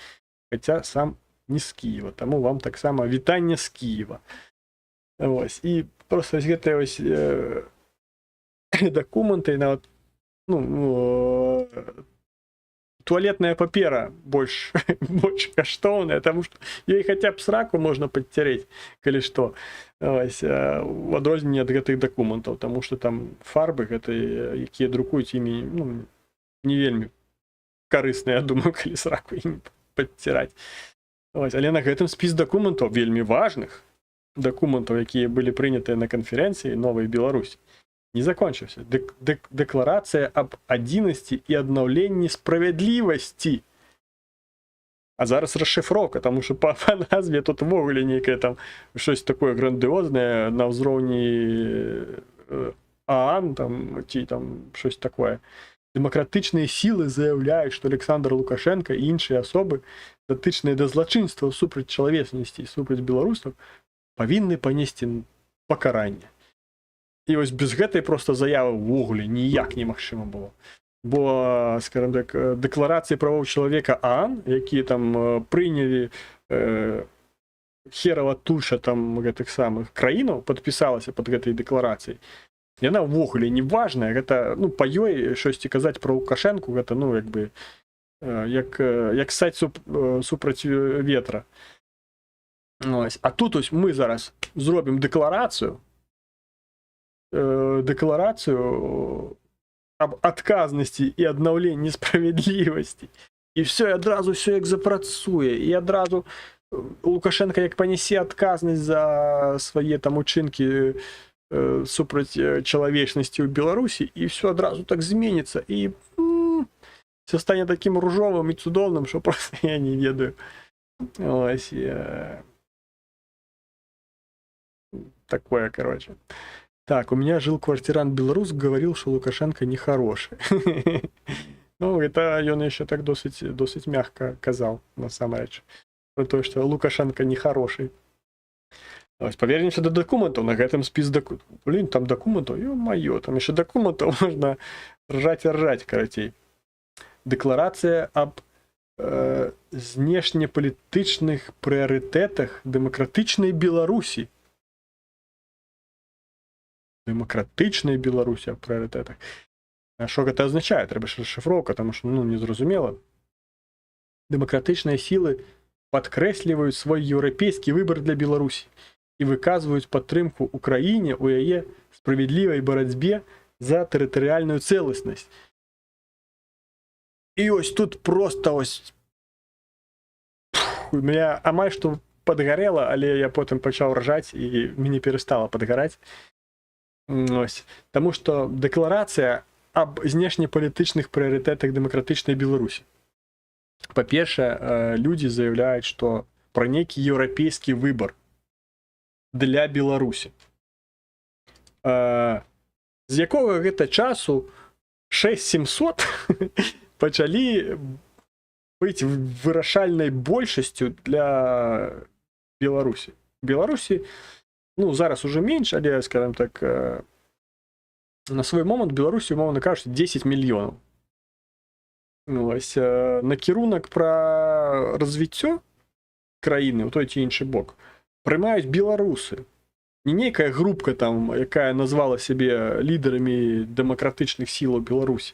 хаця сам не з Киева, таму вам таксама вітанне з Киева. Ось, і просто ось гэтыя ось дакументы, нават, ну, туалетная папера больш каштоўная, таму што ёй хаця б сраку можна падцярэць, калі што. Ось, у адрозненне ад гэтых дакументаў, таму што там фарбы гэтай, якія друкуюць імі, ну, не вельмі карысныя, я думаю, калі сраку імі падціраць. Ось, але на гэтым спіс дакументаў, вельмі важных дакументаў, якія былі прынятыя на канферэнцыі новай Беларусі, не закончыўся. Дэкларацыя аб адзінасці і аднаўленні справядлівасці. А зараз расшыфроўка, таму што па назве тут увогуле нейкае там щось такое грандыознае на ўзроўні ААН там ці там щось такое. Дэмакратычныя сілы заяўляюць, што Александр Лукашенко і іншыя асобы, датычныя да злачынстваў супраць чалавечнасці і супраць беларусаў, павінны панесці пакаранне. І вось без гэтай просто заявы ўвогуле ніяк немагчыма было. Бо, скажем так, дэкларацыі правоў чалавека ААН, якія там прынялі херова туша там гэтых самых краінаў, падпісалася под гэтай дэкларацыяй, яна ўвогуле не важная. Гэта, ну, па ёй штосьці казаць про Лукашэнку, гэта, ну, як бы як ссаць супраць ветра. Ось. А тут ось мы зараз зробім дэкларацыю аб адказнасці і аднаўленні справядлівасці, і все, і адразу все як запрацуе, і адразу Лукашенко як панясе адказнасць за свае там учынкі супраць чалавечнасці ў Беларусі, і все адразу так зменіцца, і Все стане такім ружовым і цудоўным, що просто я не ведаю. Ось, такое, короче. Так, у меня жил квартирант белорус, говорил, что Лукашенко нехороший. Ну, это ён еще так досыць, досыць мягко казаў, насамрэч. Про то, что Лукашенко нехороший. Ось, павернемся до дакументаў. На гэтым спіс даку... Блин, там дакументаў, ё-моё, там еще дакументаў можна ржаць і ржаць, карацей. Дэкларацыя аб знешнепалітычных прыярытэтах дэмакратычнай Беларусі. Дэмакратычнай Беларусі аб прыярытэтах. А што гэта азначае? Трэба ж расшыфроўка, таму што, ну, незразумела. Дэмакратычныя сілы падкрэсліваюць свой еўрапейскі выбар для Беларусі і выказваюць падтрымку Украіне ў яе справядлівай барацьбе за тэрытарыяльную цэласнасць. І ось тут просто ось у меня амаль што падгарэла, але я потым пачаў ржаць, і мяне перастала падгараць. Ось. Таму што дэкларацыя аб знешнепалітычных прыярытэтах дэмакратычнай Беларусі. Па-першае, людзі заяўляюць, што пра нейкі еўрапейскі выбар для Беларусі. З якога гэта часу 6700 пачалі быць вырашальнай большасцю для Беларусі? Беларусі, ну, зараз уже менш, але, скажем так, на свой момант Беларусі, умоўна кажучы, 10 мільёнаў. Ну, ось, накірунак пра развіццё краіны ў той ці іншы бок прымаюць беларусы. Не нейкая групка там, якая назвала сябе лідарамі дэмакратычных сілаў Беларусі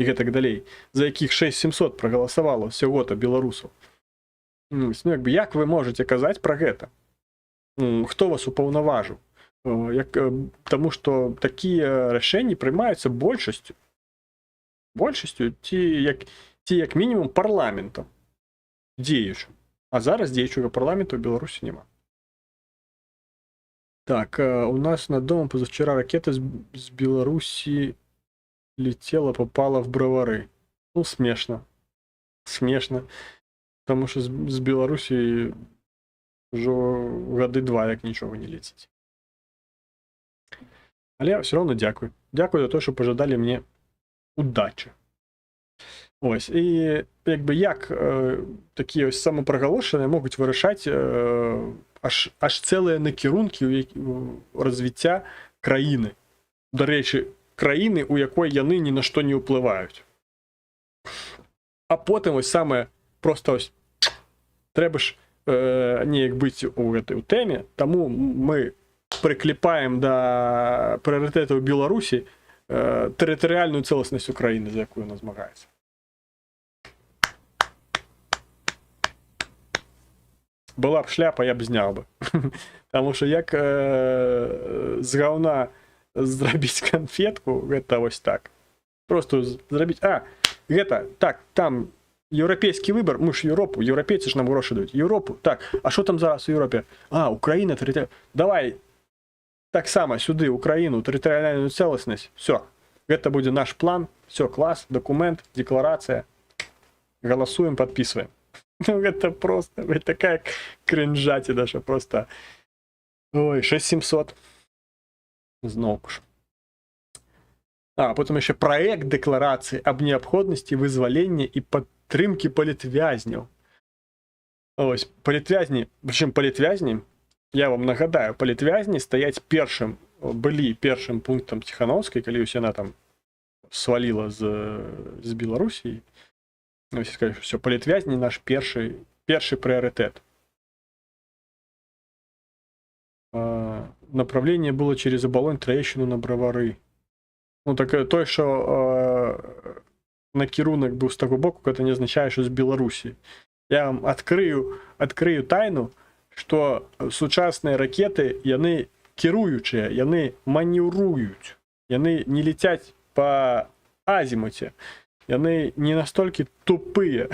і гэтак далей, за якіх 6700 прагаласавала всего-то беларусаў. Ну, як бы, як вы можете казаць пра гэта? Ну, хто вас упаўнаважыў? Як, таму што такія рашэнні прымаюцца большасцю. Большасцю ці як мінімум парламентам дзеючым. А зараз дзеючага парламента ў Беларусі няма. Так, у нас над домом позавчера ракета с Беларуси летела, попала в Бровары. Ну, смешно. Смешно. Потому что з Беларусі ўжо гады два як нічога не леціць. Але все равно дзякуй. Дзякуй за то, що пожадалі мне удачи. Ось, і як бы як такія ось самапрагалошаныя могуць вырашаць аж цэлыя накірункі развіцця краіны? Дарэчы, краіны, у якой яны ні на што не ўплываюць. А потым ось самае просто ось трэба ж неяк быць у гэтай у тэме, таму мы прыкліпаем да прыярытэтаў Беларусі тэрытарыяльную цэласнасць Украіны, за якую яна змагаецца. Была б шляпа, я б зняў бы. Таму що як з гаўна зрабіць конфетку, гэта вось так. Просто зрабіць, гэта, так, там еўрапейскі выбар, мы ж Еўропу, еўрапейцы ж нам грошы даюць, Еўропу, так, а що там зараз у Еўропе? А, Украіна, давай таксама сюды Украіну, тэрытарыяльную цэласнасць, все. Гэта будзе наш план, все, класс, документ, декларация. Голосуем, подписываем. Ну, это просто, это такая кринжатина, что просто. Ой, 6700. Зноўку ж. А, потым яшчэ праект дэкларацыі аб неабходнасці вызвалення і падтрымкі палітвязняў. Ось, палітвязні, прычым палітвязні, я вам нагадаю, палітвязні стаяць першым, былі першым пунктам Ціхановскай, калі ўсе яна там сваліла з Беларусі. Ну, все сказали, все, палітвязні наш першы прыярытэт. А, направление было через Оболонь, Троещину на Бровары. Ну, так той, що накірунак быў з таго боку, гэта не азначае, што з Беларусі. Я вам адкрыю тайну, што сучасныя ракеты, яны кіруючыя, яны манеўруюць. Яны не летяць па азімуце. Яны не настолькі тупыя.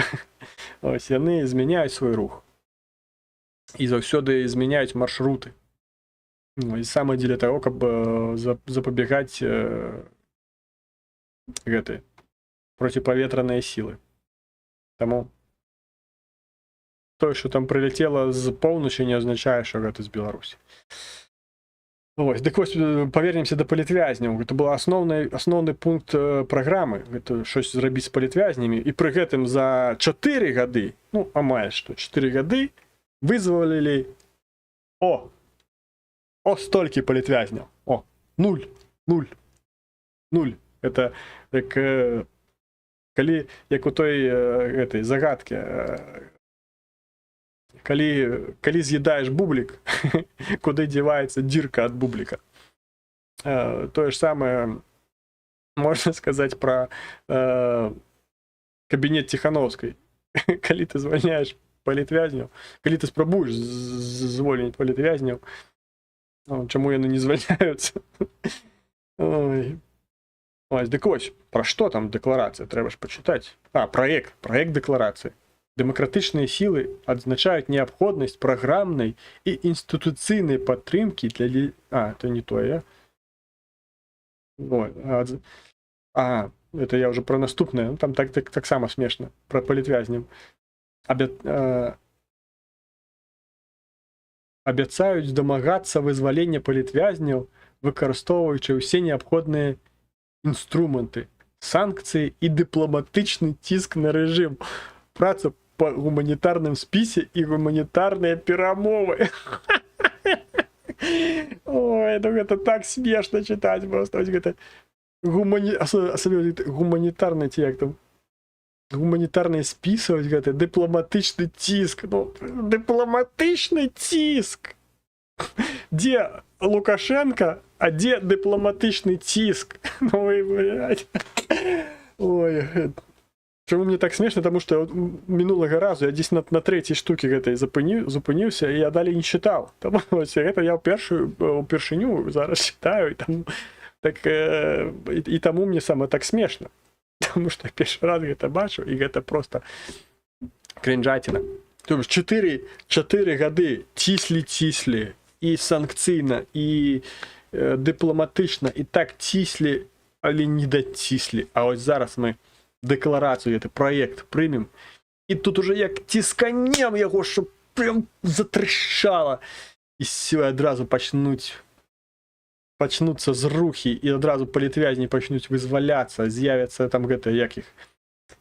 Ось, яны змяняюць свой рух. І заўсёды змяняюць маршруты. Ну, і саме дзеля таго, каб запабегаць гэтай Проціпаветраныя сілы. Таму тое, што там прыляцела з поўначы, не азначае, што гэта з Беларусі. Ось, дык вось, павернемся да палітвязняў. Гэта была асноўны пункт праграмы, гэта щось зрабіць з палітвязнямі, і пры гэтым за 4 гады, ну, амаль што 4 гады, вызвалілі о столькі палітвязняў. О, нуль, нуль, нуль. Это як калі, як у той этой загадке, калі з'едаеш бублік, куды дзеваецца дзірка ад бубліка? Тое ж самае можна сказаць пра кабінет Ціханоўскай. Калі ты звальняеш палітвязняў, калі ты спрабуеш звольніць палітвязняў, ну, чаму яны не звальняюцца? Ой. Ось, дык вось, пра што там дэкларацыя, трэба ж пачытаць. А, праект дэкларацыі. Дэмакратычныя сілы адзначаюць неабходнасць праграмнай і інстытуцыйнай падтрымкі для А, это не тое. Ой, а, это я уже про наступнае. Ну, там таксама смешна, про палітвязняў. Абяцаюць дамагацца вызвалення палітвязняў, выкарыстоўваючы ўсе неабходныя інструменты, санкцыі і дыпламатычны ціск на рэжым, праца па гуманітарным спісе і гуманітарныя перамовы. Ой, ну гэта так смешна чытаць просто. Вось гэта асабліва гэта гуманітарны, ці як там, гуманітарныя спісы, вось гэта дыпламатычны ціск, ну, дыпламатычны ціск. Дзе Лукашенко, а дзе дыпламатычны ціск? Ну, ой, блядь. Ой, чаму мне так смешна? Таму што от мінулага разу я дзесь на трэцяй штукі гэтай зупыніўся, і я далей не чытаў. Таму вось гэта я ўпершыню зараз чытаю, і там так, і таму мне сама так смешна. Таму што я першы раз гэта бачу, і гэта просто кринжатина. То бишь 4 гады ціслі, ціслі і санкцыйна, і дыпламатычна, і так ціслі, але не даціслі. А ось зараз мы дэкларацыю, гэты праект прымем, і тут уже як цісканем яго, чтоб прям затрышчала, і все, адразу пачнуцца зрухі, і адразу палітвязні пачнуць вызваляцца, з'явяцца там гэта, як іх,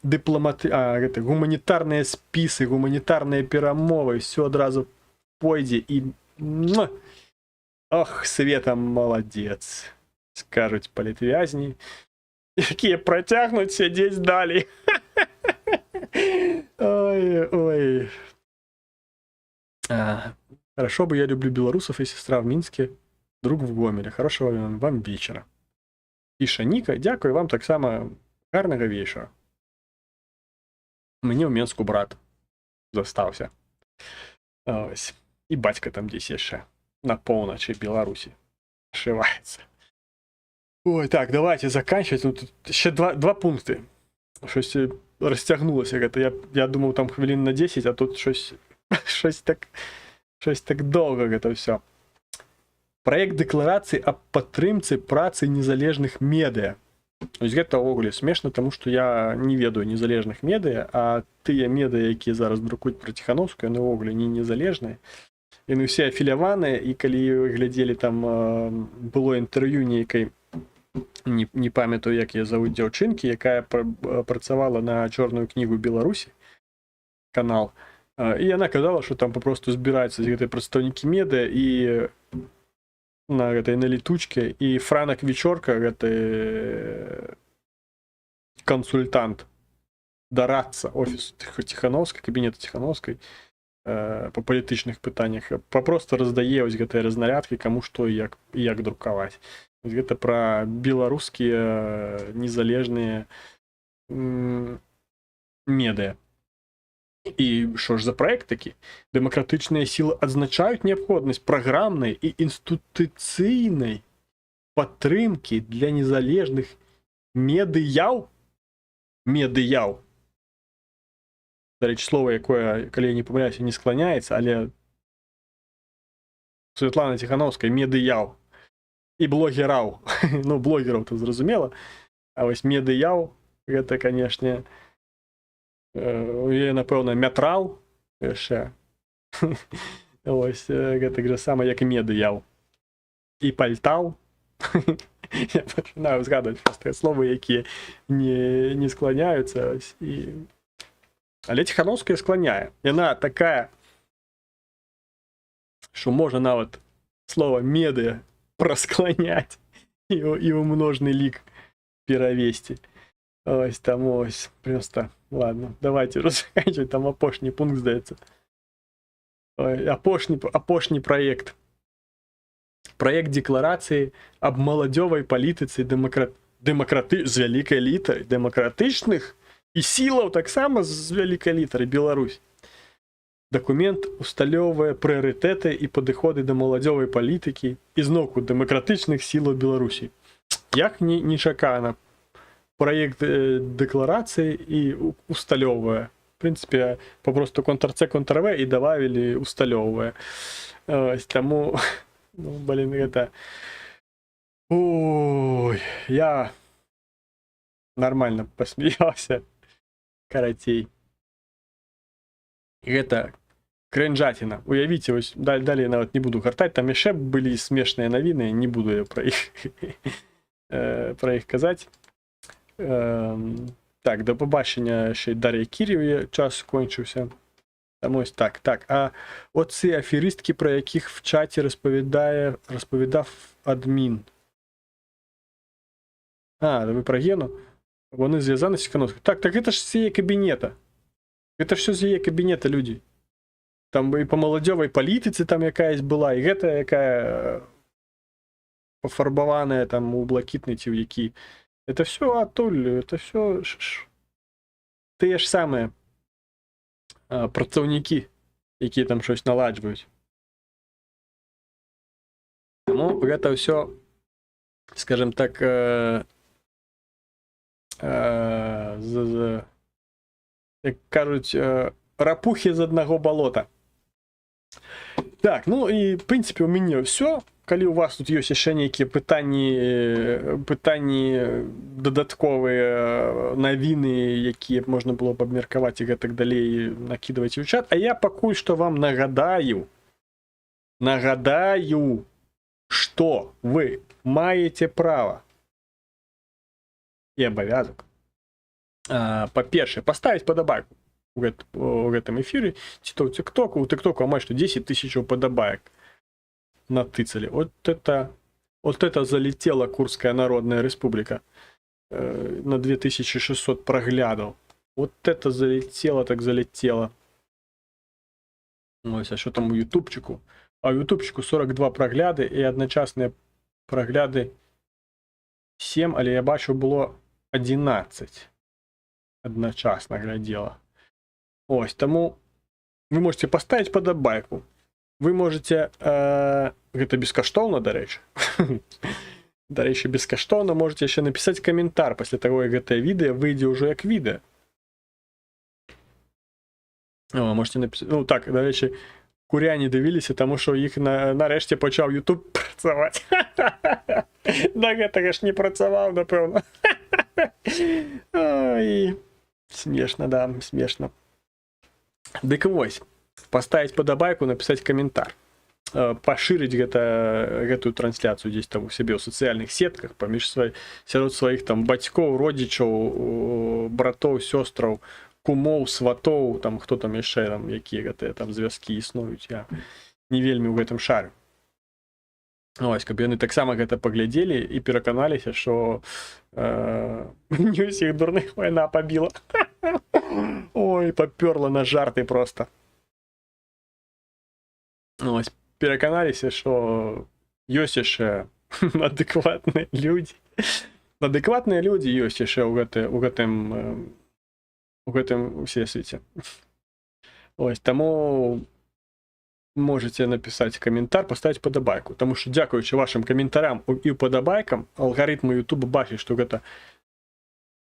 дыпламаты, а, гэта, гуманітарныя спісы, гуманітарныя перамовы, все адразу пойдзе і муа! Ох, Света маладзец, скажуць палітвязні, якія працягнуць сядзець далей. Ой, ой. А, хорошо бы, я люблю белорусов, и сестра в Минске, друг в Гомеле. Хорошего вам вечера. Піша Ніка. Дякую вам таксама, гарнага вечара. Мне ў Менску брат застаўся. Ось. І бацька там дзесь яшчэ на поўначы Беларусі шываецца. Ой, так, давайте заканчивать. Ну, тут яшчэ два пункты. Щось расцягнулася гэта. Я думаў, там хвілін на 10, а тут щось так доўга гэта ўсё. Праект дэкларацыі аб падтрымцы працы незалежных медыа. Ось гэта ўвогуле смешна, таму што я не ведаю незалежных медыа, а тыя медыа, якія зараз друкуюць пра Ціханоўскую, яны ўвогуле не незалежныя. Яны ўсе афіляваныя, і калі вы глядзелі, там было інтэрв'ю нейкай, не памятаю, як яе завуць, дзяўчынкі, якая працавала на «Чорную кнігу Беларусі» канал. І яна казала, што там папросту збіраюцца гэтыя прадстаўнікі медыа і на гэтай, на летучке, і Франак Вячорка, гэты кансультант, дарадца офісу Ціханоўскай, кабінета Ціханоўскай па палітычных пытаннях, папросту раздае вось гэтыя разнарядкі, каму што і як друкаваць. Вось гэта пра беларускія незалежныя медыа. І що ж за проект такі? Дэмакратычныя сілы адзначаюць неабходнасць праграмнай і інстытуцыйнай падтрымкі для незалежных медыяў. Медыяў. Дарэчы, слово, якое, калі я не памыляюся, не скланяецца, але Светлана Ціхановская медыяў і блогераў. Ну, блогераў то зразумела. А вось медыяў. Гэта, канешне, яе, напэўна, мятрал яшчэ. Ось, гэтак жа сама, як і медыял. І пальтал. Я пачынаю згадваць проста словы, якія не скланяюцца. Ось, але Ціханоўская скланяе. Яна такая, що можна нават слова «медыа» праскланяць і ў множны лік перавесці. Ось там ось просто, ладно, давайте заканчивать, там апошні пункт, здаецца. Ой, апошні праект. Праект дэкларацыі аб маладзёвай палітыцы дэмакраты з вялікай літары, дэмакратычных і сілаў таксама з вялікай літары Беларусь. Дакумент усталёўвае прыярытэты і падыходы да маладзёвай палітыкі і зноўку дэмакратычных сілаў Беларусі. Як не нечакана, праект дэкларацыі і усталёўвае. В принципе, попросту Ctrl-C, Ctrl-V і добавили «усталёўвае». Ось, таму, ну, блин, это. Ой, я нормально посмеялся. Карацей. Гэта крынжаціна. Уявіце, ось далей нават не буду гартаць, там яшчэ былі смешныя навіны, не буду я пра іх казаць. Так, да пабачення, яшчэ й Дар'я Кір'єве час скончыўся. Там ось так. А оці аферистки, про яких в чаті розповідав адмін. А, ви про Гену? Вони зв'язані з Тихановською. Так это ж з її кабінета. Это ж все з її кабінета, люди. Там і по маладзёвай палітыцы там якаясь была, і гэта якая пафарбаваная там у блакітны ці ў які. Это все адтуль, это все тыя ж самыя працаўнікі, якія там щось наладжваюць. Таму гэта ўсё, скажем так, як кажуць, рапухі з аднаго балота. Так, ну і в принципе у мяне ўсё. Калі у вас тут ёсць яшчэ нейкія пытанні дадатковыя, навіны, якія б можна было б абмеркаваць і гэтак далей, накідвайце ў чат. А я пакуль што вам нагадаю, што вы маеце права і абавязак, па-першае, паставіць падабайку у гэтым эфіры ці то ў тыктоку. У тыктоку амаль што 10 тысяч падабаек натыцалі. Вот это залетела Курская Народная Республика на 2600 праглядаў. Вот это залетело так залетело. Ось, а що там у ютубчику? А у ютубчику 42 прагляды і адначасныя прагляды 7, але я бачу, было 11 адначасна глядзела. Ось, таму вы можете паставіць падабайку. Вы можете, гэта бескаштоўна, дарэчы. Дарэчы, бескаштоўна можете яшчэ напісаць каментар пасля таго, як гэтае відэа выйдзе ўжо як відэа. О, можете напісаць. Ну так, дарэчы, куряне дивіліся, таму што іх нарэшце пачаў YouTube працаваць. Да гэтага ж не працаваў, напэўна. Ой, смешна, да, смешна. Дык вось, паставіць падабайку, напісаць каментар, пашырыць гэтую трансляцыю дзесь там у сябе ў сацыяльных сетках, паміж сярод сваіх там бацькоў, родзічаў, братоў, сёстраў, кумоў, сватоў, там хто там яшчэ там, якія гэтыя там звязкі існуюць, я не вельмі ў гэтым шарю. Ось, каб яны таксама гэта паглядзелі і пераканаліся, що не ўсіх дурных вайна пабіла. Ой, папёрла на жарты просто. Ось, пераканаліся, що ёсць яшчэ адэкватныя людзі. Адэкватныя людзі ёсць яшчэ ў гэтым усесвеце. Ось, таму можете напісаць каментар, паставіць падабайку, таму што дзякуючы вашым каментарам і падабайкам алгарытмы YouTube бачаць, што гэта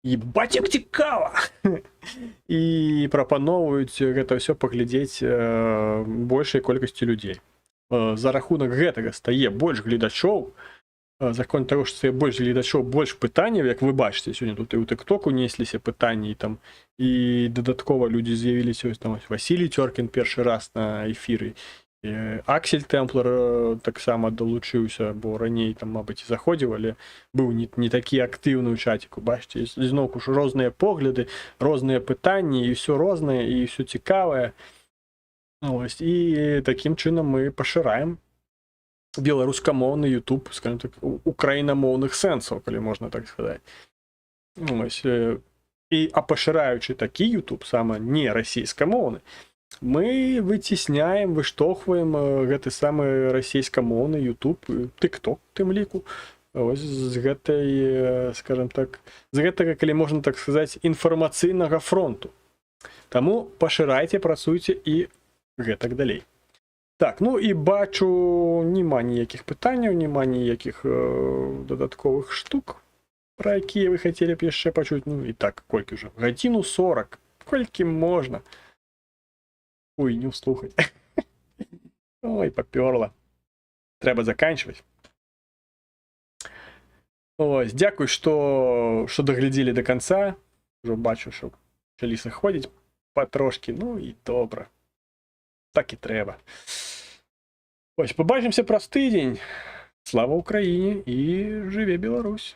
ебать як цікава, і прапаноўваюць гэта ўсё паглядзець большай колькасці людзей. За рахунак гэтага стае больш гледачоў. За конт таго, што стае больш гледачоў, больш пытанняў, як вы бачыце, сёння тут і ў тыктоку несліся пытанні, і там і дадаткова людзі з'явіліся, ось там ось Васілій Цёркін першы раз на эфіры. Аксель Тэмплар таксама далучыўся, бо раней там, мабыць, і заходзіў, але быў не такі актыўны ў чаціку. Бачыце, зноўку ж розныя погляды, розныя пытанні, і ўсё рознае, і ўсё цікавае. Ось, і такім чынам мы пашыраем беларускамоўны YouTube, скажем так, украінамоўных сэнсаў, калі можна так сказаць. Ось, і а пашыраючы такі YouTube, сама не расійскамоўны, мы выцісняем, выштурхваем гэты самы расійскамоўны YouTube, TikTok тым ліку, ось з гэтай, скажем так, з гэтага, калі можна так сказаць, інфармацыйнага фронту. Таму пашырайце, працуйце і гэтак далей. Так, ну і бачу, няма ніякіх пытанняў, няма ніякіх дадатковых штук, пра якія вы хацелі б яшчэ пачуць. Ну і так, колькі ўжо? Гадзіну 40. Колькі можна? Ой, не слухаць. Ой, папёрла. Трэба заканчивать. Ось, дзякуй, што даглядзелі до конца. Ужо бачу, што пачалі сыходзіць патрошкі. Ну і добра. Так і трэба. Ось, побачимося праз тыдзень. Слава Україні і жыве Беларусь!